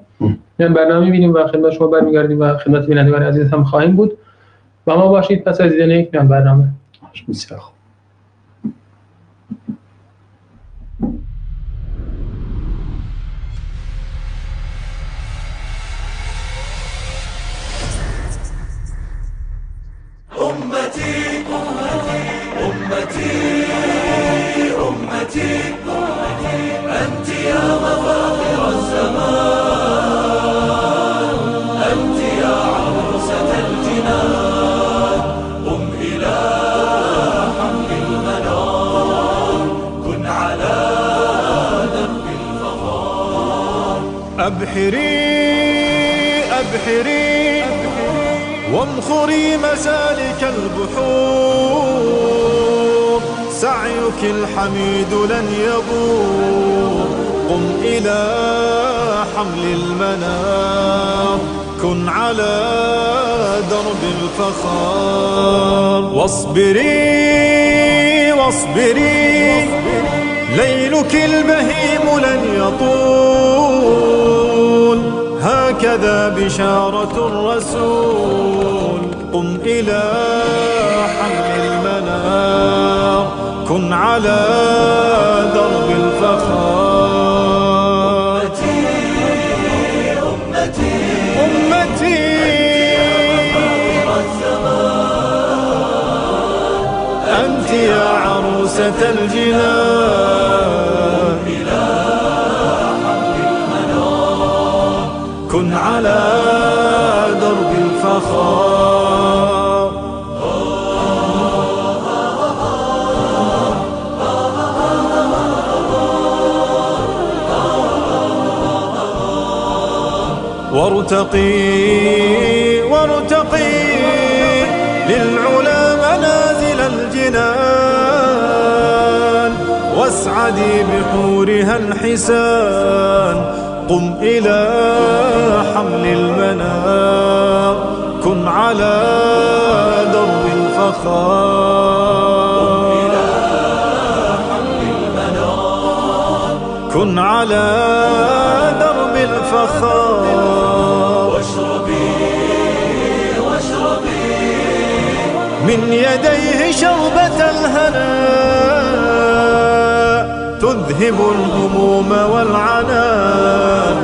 این برنامه می‌بینیم و خدمت شما برمیگردیم و خدمت بینندگان عزیز هم خواهیم بود. با ما باشید پس از دیدن یک برنامه. بسیار خوب. أمتي أمتي أمتي أنت يا مفاخر الزمان، أنت يا عروسة الجنان، قم إلى حق المنان، كن على درب. ادخري مسالك البحور، سعيك الحميد لن يبور. قم إلى حمل المنار، كن على درب الفخار. واصبري واصبري، ليلك البهيم لن يطول. هكذا بشارة الرسول. قم إلى حمل المنار، كن على درب الفخار. أمتي أمتي أمتي أنت يا عروسة الجنان، إلى حمل المنار، كن على درب الفخار. وارتقي وارتقي للعلا منازل الجنان، واسعدي بحورها الحسان. قم إلى حمل المنار، كن على درب الفخار. إلى حمل المنار، كن على درب الفخار. واشربي واشربي من يديه شربة الهناء، تذهب الهموم والعناء.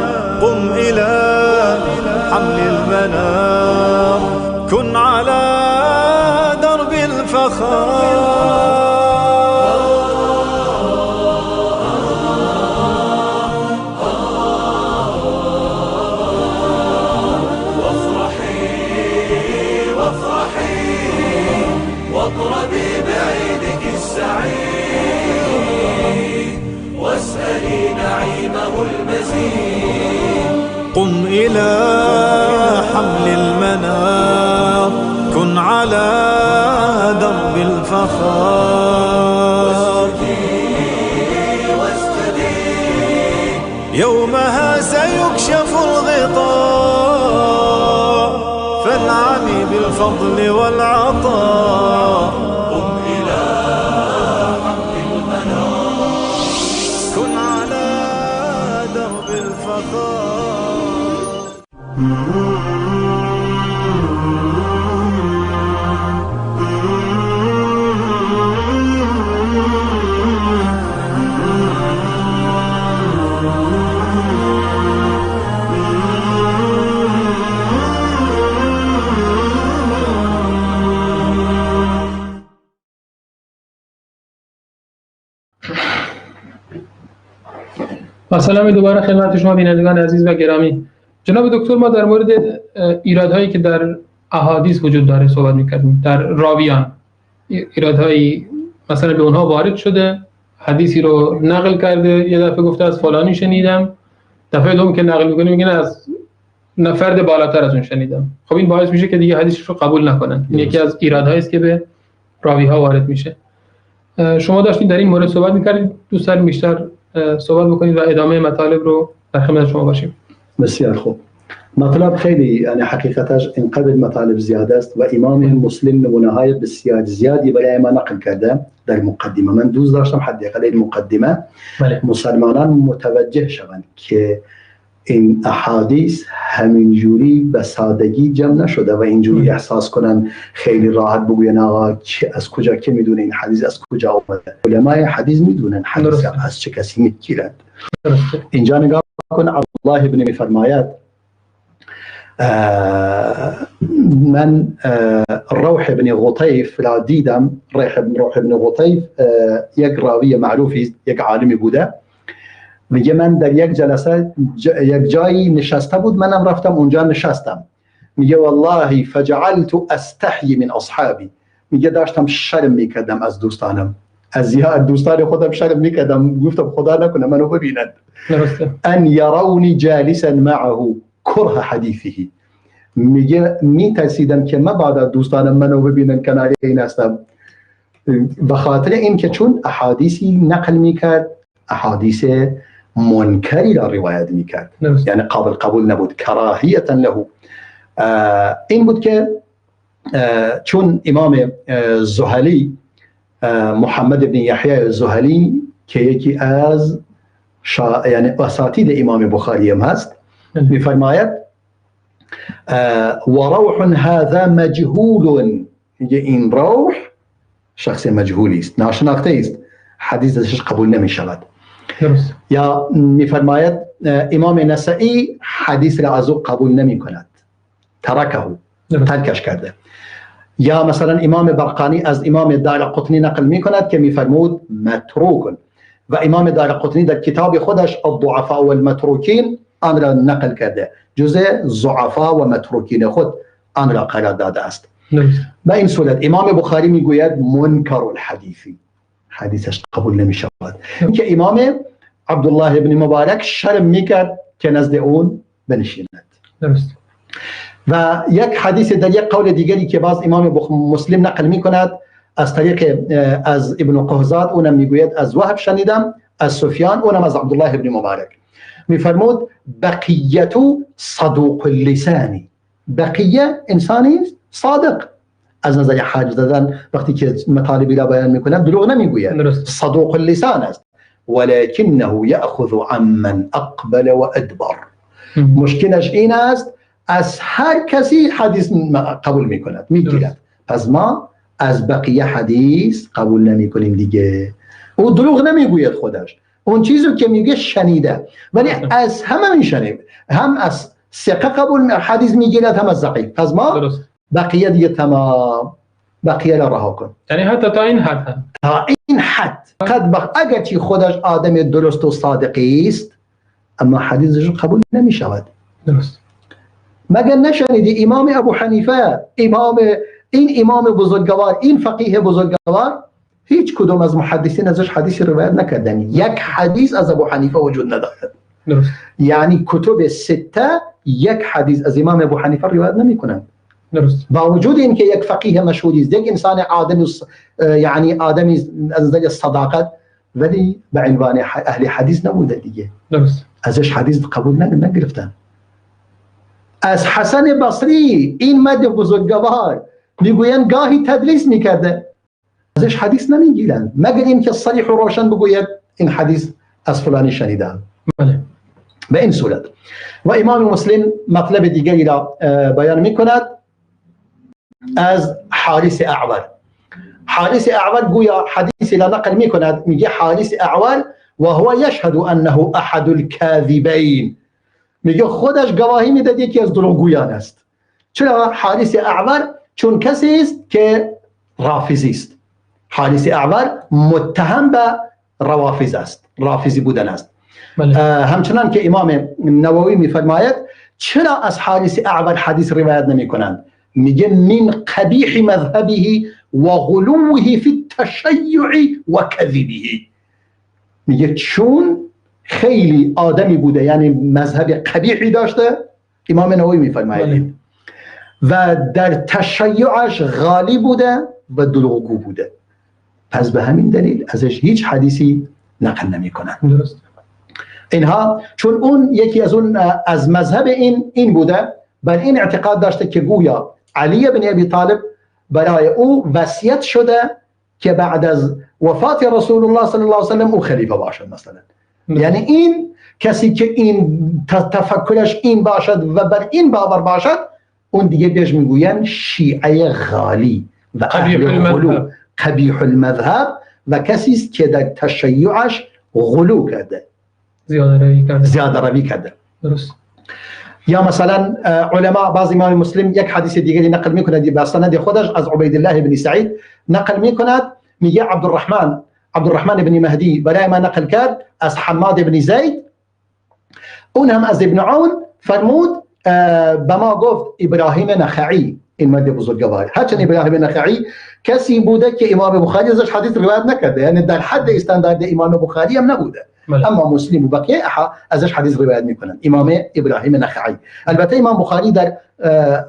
قم إلى حمل المنار، كن على درب الفخار. وافرحي وافرحي واطربي بعيدك السعيد، واسألي نعيمه المزيد. قم إلى حمل المنار، كن على درب الفخار. واسجدي واسجدي، يومها سيكشف الغطاء، فانعمي بالفضل والعطاء. قم إلى حمل المنار، كن على درب الفخار. با سلام دوباره خدمت شما بینندگان عزیز و گرامی. جناب دکتر، ما در مورد ایرادهایی که در احادیث وجود داره صحبت می‌کردیم. در راویان ایرادهایی مثلا به اونها وارد شده، حدیثی رو نقل کرده، یه دفعه گفته از فلانی شنیدم، دفعه دوم که نقل می‌کنه میگه از فرد بالاتر از اون شنیدم. خب این باعث میشه که دیگه حدیثش رو قبول نکنن. این یکی از ایرادهایی است که به راوی‌ها وارد میشه. شما داشتید در این مورد صحبت می‌کردید، دوست داریم بیشتر صحبت بکنید و ادامه مطالب رو در خدمت شما باشیم. بسیار خوب. مطلب خیلی یعنی حقیقتش اینقدر مطالب زیاد است و امام مسلم نمونه های بسیار زیادی برای ما نقل کرده در مقدمه. من دوست داشتم حداقل این مقدمه مسلمانان متوجه شوند که این احادیث همینجوری به سادگی جمع نشده و اینجوری احساس کنن خیلی راحت بگوین آقا از کجا که میدونه این حدیث از کجا اومده. علمای حدیث میدونن حدیث از چه کسی میگیرند. اینجا نگاه کن، عبدالله بن میفرماید من روح بن غطیف را دیدم. روح بن غطیف یک راوی معروفی، یک عالمی بوده. میگه من در یک جلسه یک جایی نشسته بود، منم رفتم اونجا نشستم. میگه والله فجعلت استحی من اصحابی، میگه داشتم شرم میکردم از دوستانم، از دوستان خودم شرم میکردم، گفتم خدا نکنه منو ببیند. ان یرونی جالسا معه کره حدیثه، میگه میترسیدم که مبادا دوستانم منو ببینن کنار این هستم، به خاطر این که چون احادیثی نقل میکرد، احادیث منکری را روایت میکرد، یعنی قابل قبول نبود، کراهیتا له. این بود که چون امام زهلی، محمد بن یحیی زهلی که یکی از یعنی اساتید امام بخاری هم هست، میفرماید و روح هذا مجهول، این روح شخص مجهولی است، ناشناخته است، حدیث ازش قبول نمی شود. یا میفرماید امام نسائی حدیث را از او قبول نمی کند، ترکه، ترکش کرده. یا مثلا امام برقانی از امام دارقطنی نقل می کند که میفرمود متروک، و امام دارقطنی در کتاب خودش الضعفاء والمتروکین آن را نقل کرده، جزء ضعفا و متروکین خود آن را قرار داده است. به این صورت امام بخاری میگوید منکر الحدیثی، حدیثش قبول نمی شود. که امام عبدالله بن مبارک شرم میکرد که نزد اون بنشیند. درست. و یک حدیث در یک قول دیگری که باز امام مسلم نقل میکند از طریق از ابن قهزاد، اونم میگوید از وهب شنیدم، از سفیان، اونم از عبدالله بن مبارک، میفرمود بقیه صدوق اللسان. بقیه انسانی صادق، از نظر حاج زدن وقتی که مطالبی را بیان میکند دروغ نمیگوید، صدوق اللسان است، ولكنه یأخذ عمن اقبل و ادبر. مشکلش این است از هر کسی حدیث قبول میکند، میگیرد. پس ما از بقیه حدیث قبول نمیکنیم دیگه. او دروغ نمیگوید خودش، اون چیزی که میگه شنیده، ولی از همه میشنیم، هم از ثقه قبول حدیث میگیرد، هم از ضعیف. پس ما بقیه دیگه تمام، بقیه را رها کن. یعنی حتی تا این حد هم. تا این حد قد اگرچه خودش آدم درست و صادقی است، اما حدیثش قبول نمیشود. درست. مگر نشنیدی امام ابو حنیفه، امام این امام بزرگوار، این فقیه بزرگوار، هیچ کدوم از محدثین ازش حدیث روایت نکردن، یک حدیث از ابو حنیفه وجود ندارد. درست. یعنی کتب سته یک حدیث از امام ابو حنیفه روایت نمیکنند. درست. با وجود اینکه یک فقیه مشهوری است، یک انسان عادل، یعنی آدمی از نظر صداقت، ولی به عنوان اهل حدیث نبوده دیگه. درست. ازش حدیث قبول نگرفتن. از حسن بصری، این مرد بزرگوار، میگویند گاهی تدلیس میکرده، ازش حدیث نمیگیرند مگر اینکه صریح و روشن بگوید این حدیث از فلانی شنیدم. بله. به این صورت. و امام مسلم مطلب دیگری را بیان میکند از حارث اعور. حارث اعور گویا حدیثی را نقل میکند، میگه حارث اعور و هو یشهد انه احد الكاذبین، میگه خودش گواهی میداد یکی از دروغگویان است. چرا؟ حارث اعور چون کسی است که رافضی است. حارث اعور متهم به روافض است، رافضی بودن است. بله. همچنان که امام نووی میفرماید چرا از حارث اعور حدیث روایت نمیکنند؟ میگه من قبیح مذهبه و غلوه فی التشیع و کذبه. میگه چون خیلی آدمی بوده، یعنی مذهب قبیحی داشته، امام نووی میفرماید، و در تشیعش غالی بوده و دروغگو بوده، پس به همین دلیل ازش هیچ حدیثی نقل نمیکنن. درست. اینها چون اون یکی از اون از مذهب این بوده، بر این اعتقاد داشته که گویا علی بن ابی طالب برای او وصیت شده که بعد از وفات رسول الله صلی الله علیه و سلم او خلیفه باشد مثلا. یعنی این کسی که این تفکرش این باشد و بر این باور باشد، اون دیگه بهش میگوین شیعه غالی و اهل غلو، قبیح المذهب، و کسی است که در تشیعش غلو کرده، زیاده روی کرده. درست. یا مثلا علما بعض امام مسلم یک حدیث دیگری نقل میکند به سند خودش از عبید الله بن سعید نقل میکند، میگه عبدالرحمن بن مهدی برای ما نقل کرد از حماد بن زید، اون هم از ابن عون، فرمود به ما گفت ابراهیم نخعی، این مرد بزرگوار. هرچند ابراهیم نخعی کسی بوده که امام بخاری ازش حدیث روایت نکرده، یعنی در حد استاندارد امام بخاری هم نبوده، اما مسلم و بقیه ازش حدیث روایت میکنن. امام ابراهیم نخعی، البته امام بخاری در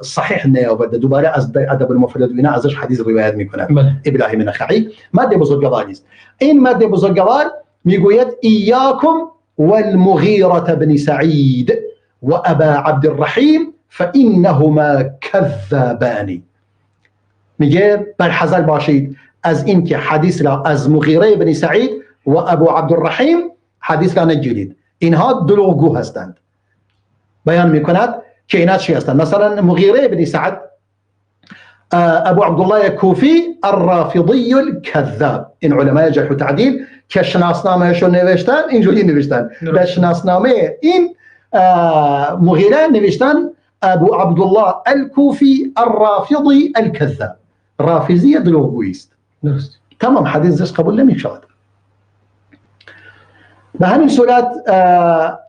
صحیح نیاورده، دوباره از در ادب المفرد و اینا ازش حدیث روایت میکند. ابراهیم نخعی مرد بزرگواری است. این مرد بزرگوار میگوید ایاکم والمغیرة بن سعید و ابا عبد الرحیم فانهما کذابان. میگه برحذر باشید از اینکه حدیث را از مغیره بن سعید و ابو عبدالرحیم حدیث را نگیرید، اینها دروغگو هستند. بیان میکند که اینا چی هستند. مثلا مغیره بن سعد ابو عبدالله کوفی الرافضی الكذاب، این علمای جرح و تعدیل که شناسنامهشون نوشتن اینجوری نوشتن، در شناسنامه این مغیره نوشتن ابو عبدالله الكوفی الرافضی الكذاب، رافضی دروغگویی است. درست. تمام حدیث قبول نمیشود. به همین صورت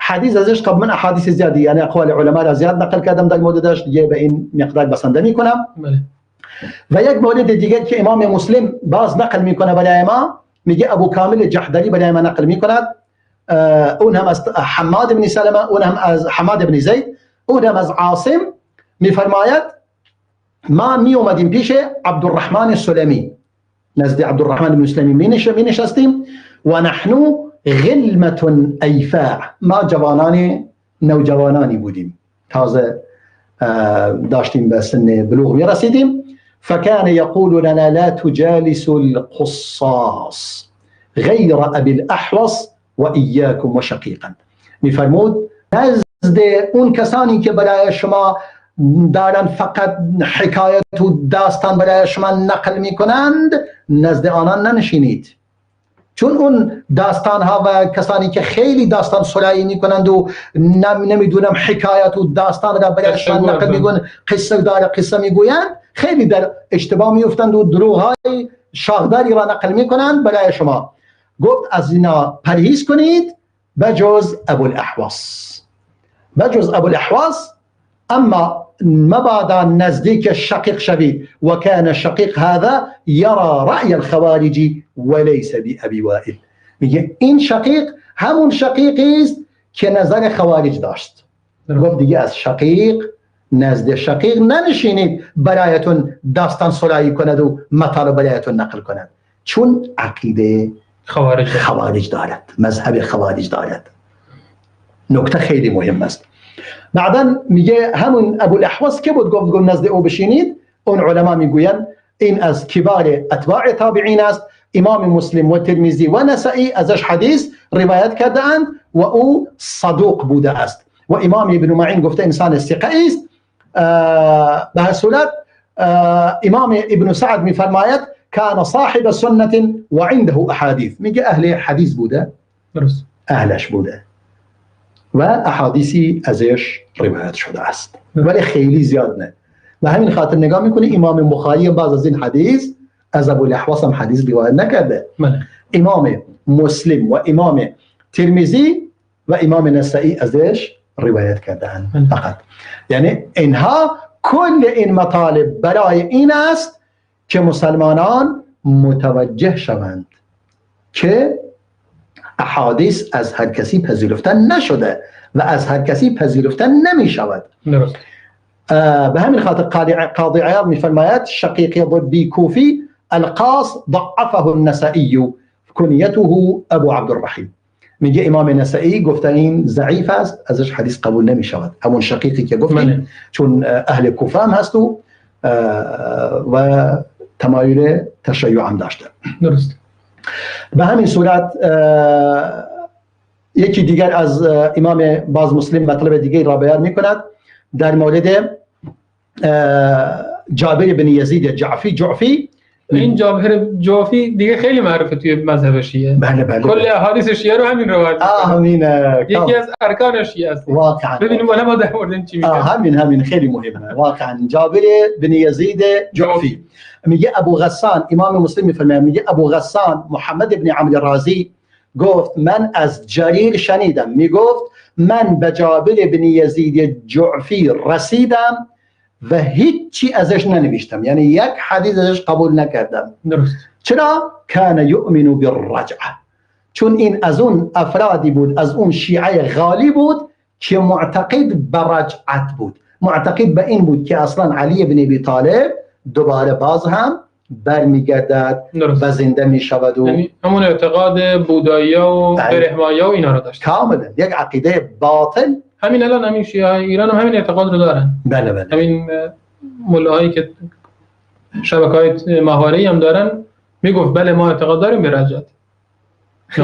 حدیث ازش قبل من احادیث زیادی، یعنی اقوال علما را زیاد نقل کردم در موردش، دیگه به این مقدار بسنده میکنم. بله. و یک مورد دیگر که امام مسلم باز نقل میکنه برای ما، میگه ابو کامل جحدری برای ما نقل میکند، اون هم از حماد بن سلمه، اون هم از حماد بن زید، اون هم از عاصم، میفرماید ما می اومدیم پیش عبدالرحمن السلمی، نزد عبدالرحمن بن سلمی می نشستیم و نحن غلمة ایفاع، ما جوانان نوجوانانی بودیم، تازه داشتیم به سن بلوغ می رسیدیم. فكان يقول لنا لا تجالسوا القصاص غير ابي الاحوص واياكم وشقيقا. میفرمود نزد اون کسانی که برای شما دارن فقط حکایت و داستان برای شما نقل میکنند، نزد آنان ننشینید، چون اون داستان ها و کسانی که خیلی داستان سرایی میکنند و نمیدونم حکایت و داستان را برای شما نقل میکنند، قصه داره قصه میگویند، خیلی در اشتباه میافتند و دروغ های شاخداری را نقل میکنند برای شما. گفت از اینا پرهیز کنید بجز ابوالاحوص، بجز ابوالاحوص. اما مبادا نزدیک شقیق شوید، و كان شقیق هذا يرى رأي الخوارج وليس بأبي وائل. میگه این شقیق همون شقیقی است که نظر خوارج داشت. گفت دیگه از شقیق، نزد شقیق ننشینید برایتون داستان سرایی کند و مطالب برایتون نقل کند، چون عقیده خوارج دارد، مذهب خوارج دارد. نکته خیلی مهم است. بعدا میگه همون ابوالاحوص که بود، گفت نزد او بشینید. اون علما میگوین این از کبار اتباع تابعین است، امام مسلم و ترمذی و نسائی ازش حدیث روایت کرده اند و او صدوق بوده است، و امام ابن معین گفته انسان ثقه است. به هر صورت امام ابن سعد میفرماید كان صاحب سنة وعنده احادیث، میگه اهل حدیث بوده، درست، اهلش بوده و احادیثی ازش روایت شده است، ولی خیلی زیاد نه. و همین خاطر نگاه میکنی امام بخاری بعض از این حدیث از ابوالاحوص هم حدیث روایت نکرده. امام مسلم و امام ترمذی و امام نسائی ازش روایت کردن فقط. یعنی اینها کل این مطالب برای این است که مسلمانان متوجه شوند که احادیث از هر کسی پذیرفتن نشده و از هر کسی پذیرفتن نمی شود. درست. به همین خاطر قاضی عیاض میفرماید شقیق ضبی کوفی القاص ضعفه النسائی کنیته ابو عبدالرحیم. میگه امام نسائی گفته این ضعیف است، ازش حدیث قبول نمی شود. همون شقیقی که گفتیم، چون اهل کوفه هم هست و تمایل تشیع هم داشته. درست. به همین صورت یکی دیگر از امام باز مسلم مطلب دیگه را بیان میکند در مورد جابر بن یزید جعفی. این جابر جعفی دیگه خیلی معروفه توی مذهب شیعه. بله بله. کل احادیث شیعه رو همین روایت می‌کنه. همینه. یکی از ارکان شیعه است. واقعا. ببینیم علما در مورد این چی میگن. همین خیلی مهمه. واقعا جابر بن یزید جعفی میگه ابو غسان، امام مسلم میفرماید میگه ابو غسان محمد بن عمرو الرازی گفت من از جریر شنیدم، میگفت من به جابر بن یزید جعفی رسیدم و هیچی ازش ننوشتم، یعنی یک حدیث ازش قبول نکردم. درست. چرا؟ کان یؤمن بالرجعه، چون این از اون افرادی بود، از اون شیعه غالی بود که معتقد به رجعت بود. معتقد به این بود که اصلا علی بن ابی طالب دوباره باز هم برمیگردد و زنده میشود و یعنی همون اعتقاد بودایی و برهمایی و اینا رو داشت. کاملا یک عقیده باطل. همین الان همین شیعه ایران هم همین اعتقاد رو دارن. بله بله. همین ملاهایی که شبکه‌های ماهواره‌ای هم دارن میگفت بله ما اعتقاد داریم به رجعت.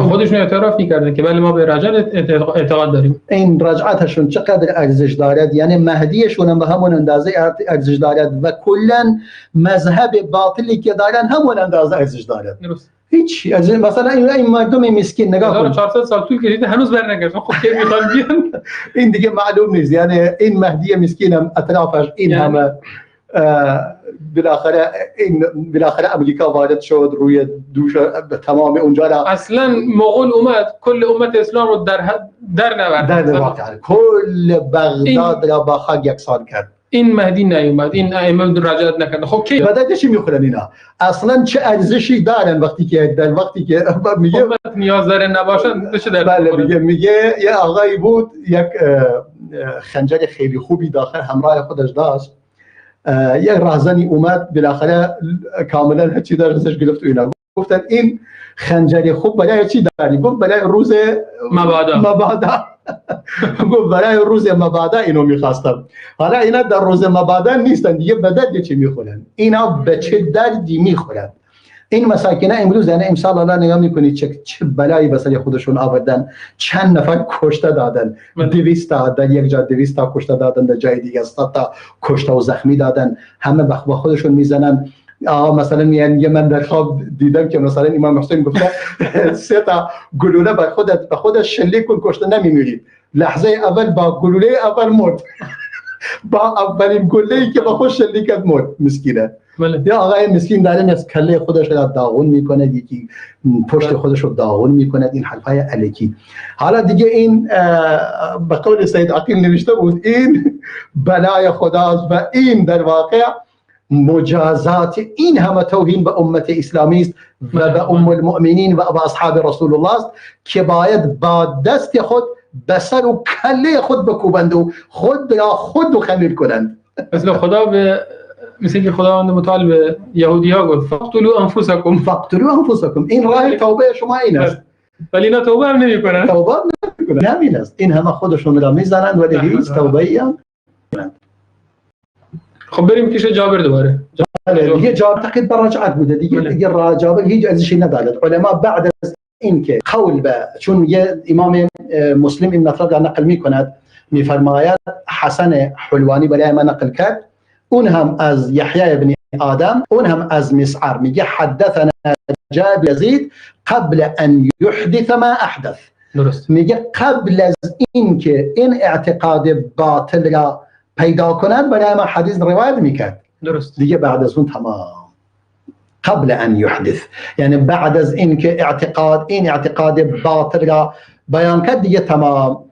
خودشون اعتراف می‌کردن که بله ما به رجعت اعتقاد داریم. این رجعتشون چقدر ارزش دارد، یعنی مهدیشون هم به همون اندازه ارزش دارد و کلا مذهب باطلی که دارن همون اندازه ارزش دارد. درست. هیچ از مثلا این مردم مسکین نگاه کن 1400 سال طول کشیده هنوز برنگشت. خب کی میخوان بیان؟ این دیگه معلوم نیست. یعنی این مهدی مسکین هم اطرافش این همه بالاخره این بالاخره امریکا وارد شد روی دوش تمام اونجا را. اصلا مغول اومد کل امت اسلام رو در نورد، در واقع کل بغداد را با خاک یکسان کرد. این مهدی نیومد، این ائمه رجعت نکرد. خب کی بعد چی میخورن اینا؟ اصلا چه ارزشی دارن وقتی که در وقتی که میگه امت نیاز داره نباشن چه در بله میگه یه آقایی بود یک خنجر خیلی خوبی داخل همراه خودش داشت، یک راهزنی اومد بالاخره کاملا هرچی داشت ازش گرفت و اینا. گفتن این خنجر خوب برای چی داری؟ گفت برای روز مبادا. گفت برای روز مبادا اینو میخواستم. حالا اینا در روز مبادا نیستن دیگه، به درد چی میخورن؟ اینا به چه دردی میخورن؟ این مساکنه امروز یعنی امسال الان نگاه میکنید چه بلایی به سر خودشون آوردن، چند نفر کشته دادن، 200 تا در یک جا 200 تا کشته دادن، در جای دیگه 100 تا کشته و زخمی دادن، همه به خودشون میزنن. مثلا یعنی من در خواب دیدم که مثلا امام حسین گفته 3 تا گلوله بر خودت به خودش شلیک کن کشته نمیمیری. لحظه اول با گلوله اول مرد، با اولین گلوله‌ای که به خود شلیک کرد مرد مسکینه. یا آقای مسکین داره از کله خودش را داغون میکنه، یکی پشت خودش رو داغون میکنه، این حرفای الکی. حالا دیگه این به قول سید عقیل نوشته بود این بلای خداست و این در واقع مجازات این همه توهین به امت اسلامی است و به ام المؤمنین و به اصحاب رسول الله است که باید با دست خود به سر و کله خود بکوبند و خود را خود خمیر کنند. مثل خدا به مثل که خداوند متعال به یهودی ها گفت فاقتلوا انفسکم، فاقتلوا انفسکم، این راه توبه شما این است. ولی اینا توبه هم نمی‌کنن، توبه نمی‌کنن. همین است، این همه خودشون را میزنند ولی هیچ توبه ای هم. خب بریم پیش جابر دوباره. دیگه جابر تعقید بر رجعت بوده دیگه. دیگه جابر هیچ ارزشی ندارد. علما بعد از اینکه قول به چون یه امام مسلم این مطلب را نقل میکند، میفرماید حسن حلوانی برای ما نقل کرد، اون هم از یحیی بن آدم، اون هم از مسعر، میگه حدثنا جابر یزید قبل ان يحدث ما احدث. درست. میگه قبل از اینکه این اعتقاد باطل را پیدا کنند برای ما حدیث روایت میکرد. درست. دیگه بعد از اون تمام، قبل ان يحدث، یعنی بعد از اینکه اعتقاد این اعتقاد باطل را بیان کرد دیگه تمام.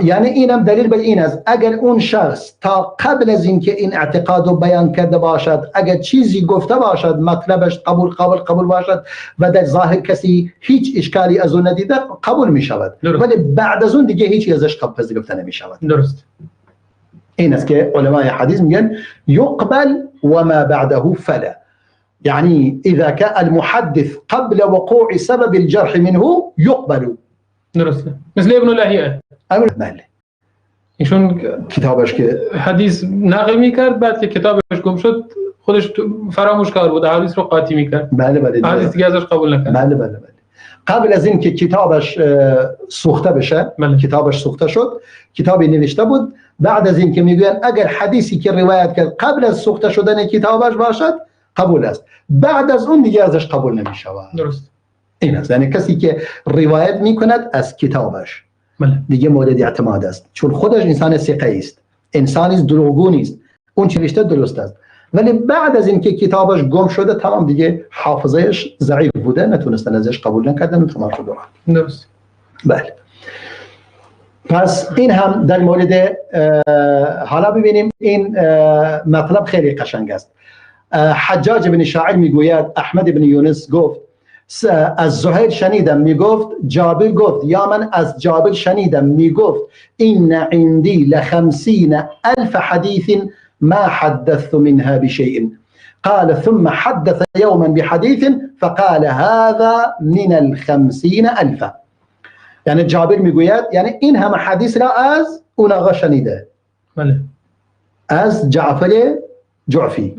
یعنی اینم دلیل بر این است اگر اون شخص تا قبل از اینکه این اعتقاد رو بیان کرده باشد، اگر چیزی گفته باشد مطلبش قبول قبول قبول باشد و در ظاهر کسی هیچ اشکالی از اون ندیده قبول می شود، ولی بعد از اون دیگه هیچ ازش قبول پذیرفته نمی شود. درست. این است که علمای حدیث میگن یقبل و ما بعده فلا، یعنی اذا كان المحدث قبل وقوع سبب الجرح منه يقبل. درسته. مثل ابن لهیعه. بله. ایشون کتابش که حدیث نقل میکرد، بعد که کتابش گم شد خودش فراموش کار بود، حدیث رو قاطی میکرد. بله بله. حدیث دیگه ازش قبول نکرد. بله بله بله. قبل از اینکه کتابش سوخته بشه، بله. کتابش سوخته شد، کتابی نوشته بود. بعد از اینکه میگوین اگر حدیثی که روایت کرد قبل از سوخته شدن کتابش باشد قبول است، بعد از اون دیگه ازش قبول نمیشود. درست. این است، یعنی کسی که روایت میکند از کتابش بله. دیگه مورد اعتماد است، چون خودش انسان ثقه است، انسانی دروغگو نیست، اون چه نوشته درست است. ولی بعد از اینکه کتابش گم شده تمام دیگه حافظه‌اش ضعیف بوده، نتونستن ازش قبول نکردن و تمام شد. درست. بله. پس این هم در مورد حالا ببینیم این مطلب خیلی قشنگ است. حجاج بن شاعر میگوید احمد بن یونس گفت از زهیر شنیدم میگفت جابر گفت، یا من از جابر شنیدم میگفت این عندی ل50,000 حدیث ما حدثت منها بشيء. قال ثم حدث يوما بحديث فقال هذا من 50,000. یعنی جابر میگوید یعنی این همه حدیث را از اون آقا شنیده. بله. از جعفر جعفی،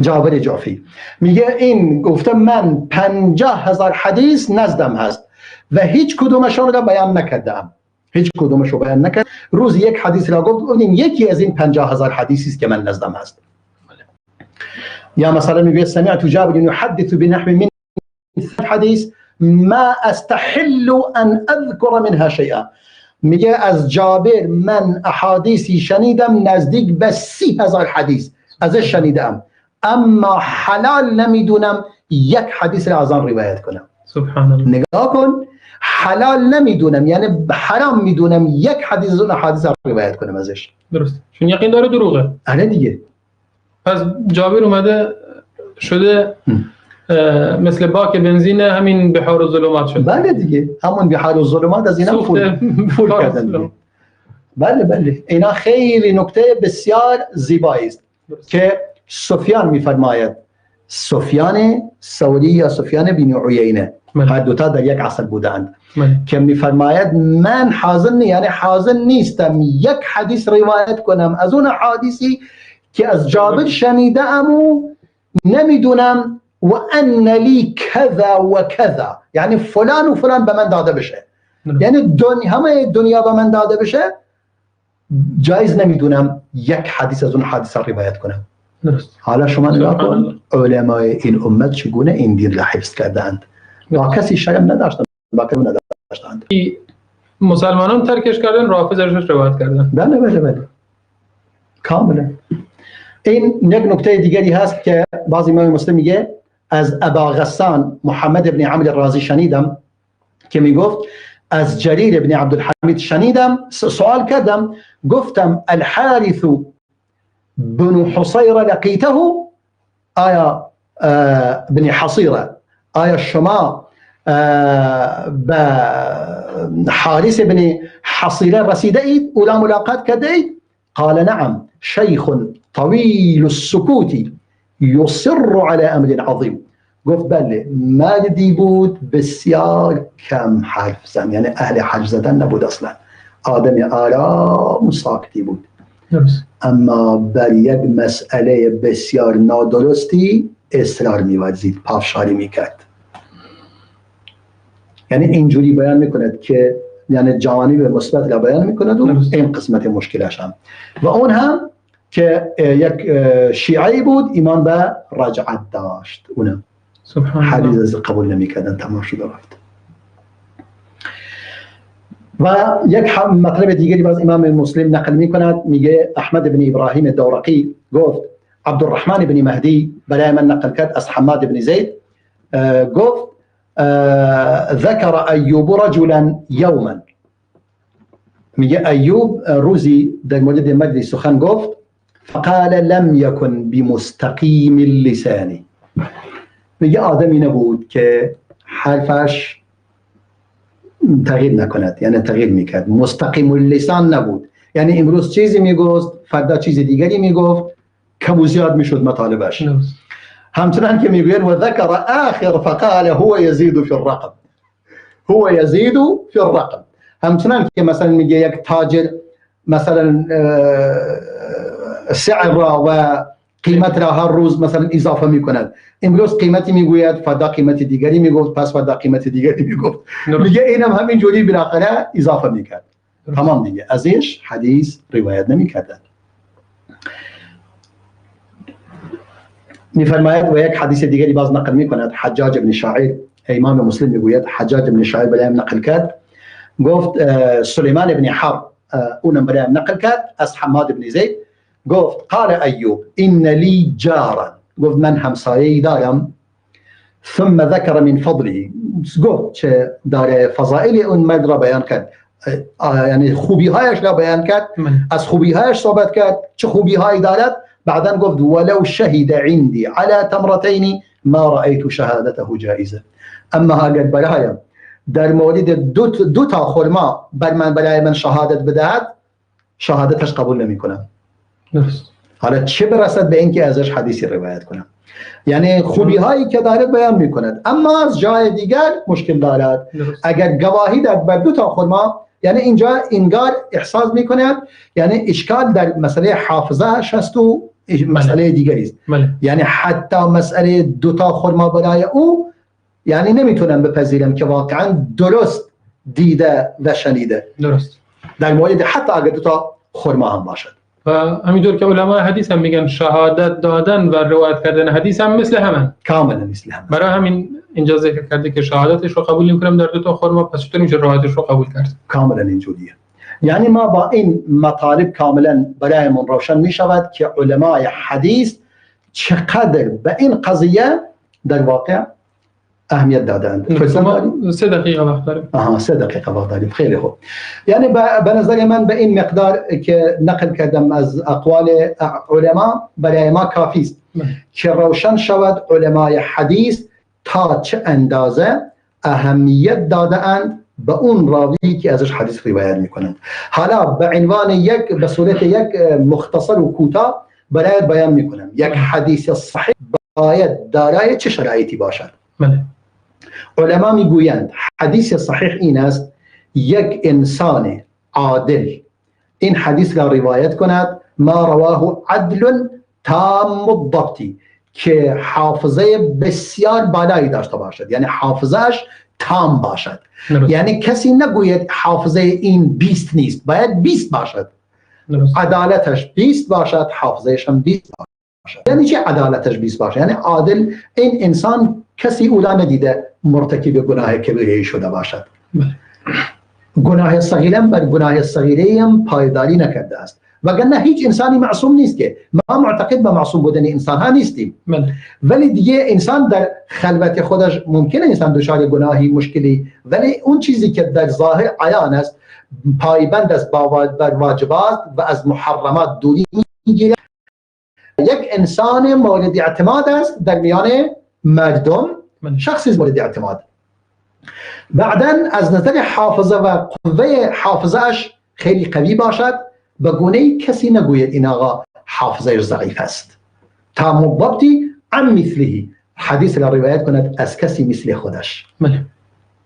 جابر جعفی میگه این گفته من 50,000 حدیث نزدم هست و هیچ کدومشون را بیان نکردم، هیچ کدومش رو بیان نکرد. روز یک حدیث را گفت، این یکی از این 50,000 حدیثی است که من نزدم هست. یا مثلا میگه سمعت جابر يحدث بنحو من حدیث ما استحل ان اذكر منها شيئا. میگه از جابر من احادیثی شنیدم نزدیک به 30,000 حدیث ازش شنیدم، اما حلال نمیدونم یک حدیث را از آن روایت کنم. سبحان الله. نگاه کن، حلال نمیدونم یعنی حرام میدونم یک حدیث از اون احادیث را روایت کنم ازش. درست، چون یقین داره دروغه. آره دیگه. پس جابر اومده شده مثل باک بنزین همین بحار الظلمات شده. بله دیگه، همون بحار الظلمات از اینا فول کردن. بله بله، اینا خیلی نکته بسیار زیبایی است که سفیان میفرماید، سفیان ثوری یا سفیان بن عیینه، هر دوتا در یک عصر بودند، که میفرماید من حاضر یعنی حاضر نیستم یک حدیث روایت کنم از اون حدیثی که از جابر شنیدم و نمیدونم و ان لی کذا و کذا، یعنی فلان و فلان به من داده بشه، یعنی همه دنیا به من داده بشه، جایز نمیدونم یک حدیث از اون حدیث روایت کنم. درست. حالا شما نگاه کن علمای این امت چگونه این دین را حفظ کردند، با کسی شرم نداشتند، با کسی نداشتند. مسلمانان ترکش کردن، رافضش روایت کردن. بله بله بله، کاملا. این یک نکته دیگری هست که بعضی امام مسلم میگه از ابا غسان محمد بن عمرو الرازی شنیدم که میگفت از جریر بن عبدالحمید شنیدم، سوال کردم گفتم الحارث بن حصيرة لقيته، آیا بن حصيرة، آیا شما به حارث بن حصيرة رسیده اید، او را ملاقات کرده اید؟ قال نعم شیخ طویل السکوت یصر على امر عظیم. گفت بله، مردی بود بسیار کم حرف زن، یعنی اهل حرف زدن نبود اصلا، آدم آرام و ساکتی بود، اما بر یک مسئله بسیار نادرستی اصرار می‌ورزید، پافشاری میکرد. یعنی اینجوری بیان میکند که یعنی جوانب مثبت را بیان میکند و این قسمت مشکلش هم، و اون هم که یک شیعی بود ایمان به رجعت داشت، اونم حدیث از قبول نمیکردن، تمام شده رفت. و یک مطلب دیگری باز امام مسلم نقل میکند، میگه احمد بن ابراهیم دورقی گفت عبدالرحمن بن مهدی برای من نقل کرد از حماد بن زید، گفت ذکر ایوب رجلا یوما، میگه ایوب روزی در مورد مردی سخن گفت، فقال لم یکن بمستقیم اللسان، میگه آدمی نبود که حرفش تغییر نکند، یعنی تغییر میکرد، مستقیم اللسان نبود، یعنی امروز چیزی میگفت فردا چیز دیگری میگفت، کم و زیاد میشد مطالبش. همچنان که میگوین و ذکر آخر فقال هو یزید فی الرقم، هو یزید فی الرقم. همچنان که مثلا میگه یک تاجر مثلا سعر را و قیمت را هر روز مثلا اضافه میکند، امروز قیمتی میگوید فردا قیمت دیگری میگفت، پس فردا قیمت دیگری میگفت، میگه اینم همینجوری بالاخره اضافه میکرد. تمام دیگه، ازش حدیث روایت نمیکردند. میفرماید و یک حدیث دیگری باز نقل میکند حجاج بن شاعر، امام مسلم میگوید حجاج بن شاعر برایم نقل کرد، گفت سلیمان بن حرب اونم برایم نقل کرد از حماد بن زید، گفت قال ایوب ان لی جارا، گفت من همسایه‌ای دارم، ثم ذکر من فضله، گفت چه داره فضائل اون مرد را بیان کرد، یعنی خوبی هایش را بیان کرد، از خوبی هایش صحبت کرد، چه خوبی هایی دارد. بعدا گفت ولو شهد عندي على تمرتين ما رأيت شهادته جائزة. اما اگر برایم در مورد دو تا خرما بر من برای من شهادت بدهد، شهادتش قبول نمی کنم. درست. حالا چه برسد به اینکه ازش حدیثی روایت کنم. یعنی خوبی هایی که دارد بیان می کند، اما از جای دیگر مشکل دارد. درست. اگر گواهی داد بر دو تا خرما، یعنی اینجا انگار احساس می کند یعنی اشکال در مسئله حافظه هست و مسئله دیگری است. بله. یعنی حتی مسئله دو تا خرما برای او یعنی نمیتونم بپذیرم که واقعا درست دیده و شنیده. درست. در مورد حتی اگر دو تا خرما هم باشد. و همینطور که علمای حدیث هم میگن شهادت دادن و روایت کردن حدیث هم مثل همن، کاملا مثل همن. برای همین اینجا ذکر کرده که شهادتش رو قبول نمی‌کنم در دو تا خرما، پس چطور میشه روایتش رو قبول کرد؟ کاملا اینجوریه. یعنی ما با این مطالب کاملا برایمون روشن میشود که علمای حدیث چقدر به این قضیه در واقع اهمیت دادند. ما 3 دقیقه وقت داریم. آها، 3 دقیقه وقت داریم. خیلی خوب. یعنی به نظر من به این مقدار که نقل کردم از اقوال علما برای ما کافی است که روشن شود علمای حدیث تا چه اندازه اهمیت دادند به اون راوی که ازش حدیث روایت میکنند. حالا به عنوان یک به صورت یک مختصر و کوتاه برای بیان میکنم یک حدیث صحیح باید دارای چه شرایطی باشد. بله. علما میگویند حدیث صحیح این است یک انسان عادل این حدیث را روایت کند، ما رواه عدل تام الضبط، که حافظه بسیار بالایی داشته باشد، یعنی حافظه‌اش تام باشد. درست. یعنی کسی نگوید حافظه این 20 نیست، باید 20 باشد. درست. عدالتش 20 باشد، حافظه‌اش هم 20 باشد. یعنی چه عدالتش 20 باشد؟ یعنی عادل این انسان کسی او را ندیده مرتکب گناه کبیره شده باشد. بله. گناه صغیره بر گناه صغیره هم پایداری نکرده است، وگرنه هیچ انسانی معصوم نیست که ما معتقد به معصوم بودن انسان ها نیستیم. بله. ولی دیگه انسان در خلوت خودش ممکنه انسان دچار گناهی مشکلی، ولی اون چیزی که در ظاهر عیان است پایبند است بر واجبات و از محرمات دوری میگیره. یک انسان مورد اعتماد است در میان مردم، شخصی مورد اعتماد. بعدا از نظر حافظه و قوه حافظه‌اش خیلی قوی باشد، به گونه کسی نگوید این آقا حافظه‌اش ضعیف است. تا مضبطی عن مثله، حدیث را روایت کند از کسی مثل خودش. بله.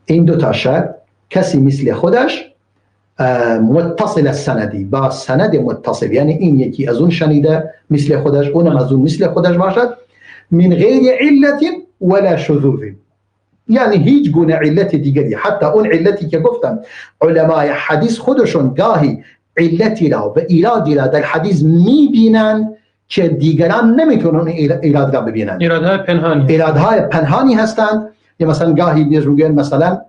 این دو تا شرط، کسی مثل خودش متصل السندی، با سند متصل، یعنی این یکی از اون شنیده مثل خودش، اونم از اون مثل خودش باشد، من غیر علت ولا شذوذ، یعنی هیچ گونه علت دیگری. حتی اون علتی که گفتم علمای حدیث خودشون گاهی علتی را و ایرادی را در حدیث میبینن که دیگران نمیتونن ایراد را ببینن، ایرادهای پنهانی، ایرادهای پنهانی هستند. یا مثلا گاهی میگن مثلا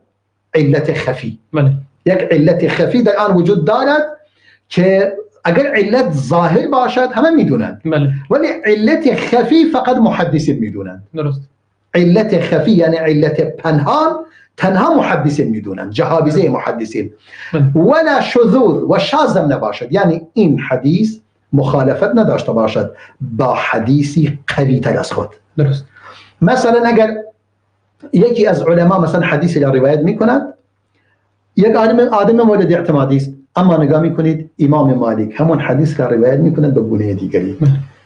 علت خفی. بله. یک علت خفی در آن وجود دارد که اگر علت ظاهر باشد همه میدونند. بله. ولی علت خفی فقط محدثین میدونند. درست. علت خفی یعنی علت پنهان تنها محدثین میدونند، جهابیزه محدثین. ولا شذوذ و شاذ نباشد، یعنی این حدیث مخالفت نداشته باشد با حدیثی قوی تر از خود. درست. مثلا اگر یکی از علما مثلا حدیثی را روایت میکند، یک آدم مورد اعتمادی است، اما نگاه میکنید امام مالک همون حدیث را روایت میکند به گونه دیگری.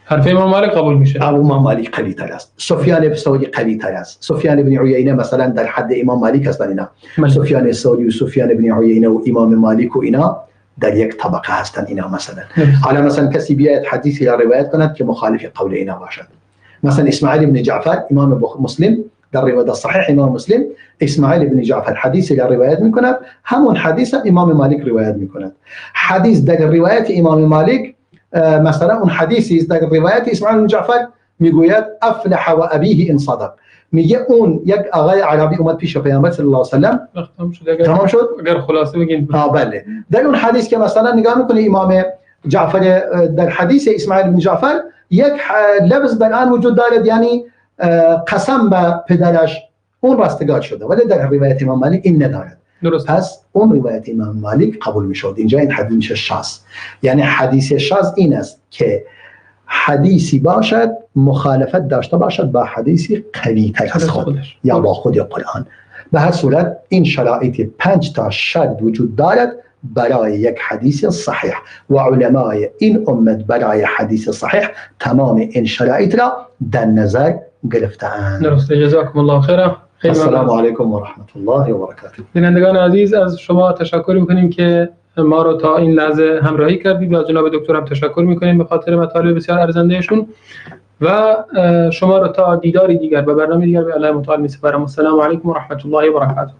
حرف امام مالک قبول میشه. امام مالک قوی تر است، سفیان ثوری قوی تر است. سفیان بن عیینه مثلا در حد امام مالک هستند اینا. سفیان ثوری و سفیان بن عیینه و امام مالک و اینا در یک طبقه هستند اینا مثلا. حالا مثلا کسی بیاید حدیثی را روایت کند که مخالف قول اینا باشد، مثلا اسماعیل بن جعفر امام مسلم در روایت صحیح امام مسلم اسماعیل بن جعفر حدیثی را روایت میکند، همون حدیث امام مالک روایت میکند. حدیث در روایت امام مالک مثلا اون حدیثی در روایت اسماعیل بن جعفر میگوید افلح و ابیه ان صدق، میگه اون یک آقای عربی اومد پیش پیامبر صلی الله علیه و سلم. تمام شد. اگر خلاصه بگین. بله. در اون حدیث که مثلا نگاه میکنه امام جعفر در حدیث اسماعیل بن جعفر یک لفظ در آن وجود دارد، یعنی قسم به پدرش اون رستگار شده، ولی در روایت امام مالک این ندارد. درست. پس اون روایت امام مالک قبول میشد. اینجا این حدیث میشه شاذ. یعنی حدیث شاذ این است که حدیثی باشد مخالفت داشته باشد با حدیثی قوی تر از خود یا با خود قرآن. به هر صورت این شرایط 5 تا شرط وجود دارد برای یک حدیث صحیح و علمای این امت برای حدیث صحیح تمام این شرایط را در نظر گرفته‌اند. درسته. جزاکم الله خیرا. السلام علیکم و رحمت الله و برکاته. بینندگان عزیز، از شما تشکر می‌کنیم که ما رو تا این لحظه همراهی کردید و از جناب دکتر هم تشکر می‌کنیم به خاطر مطالب بسیار ارزندهشون و شما رو تا دیداری دیگر و برنامه دیگر به الله متعال می‌سپارم. السلام علیکم و رحمت الله و برکاته.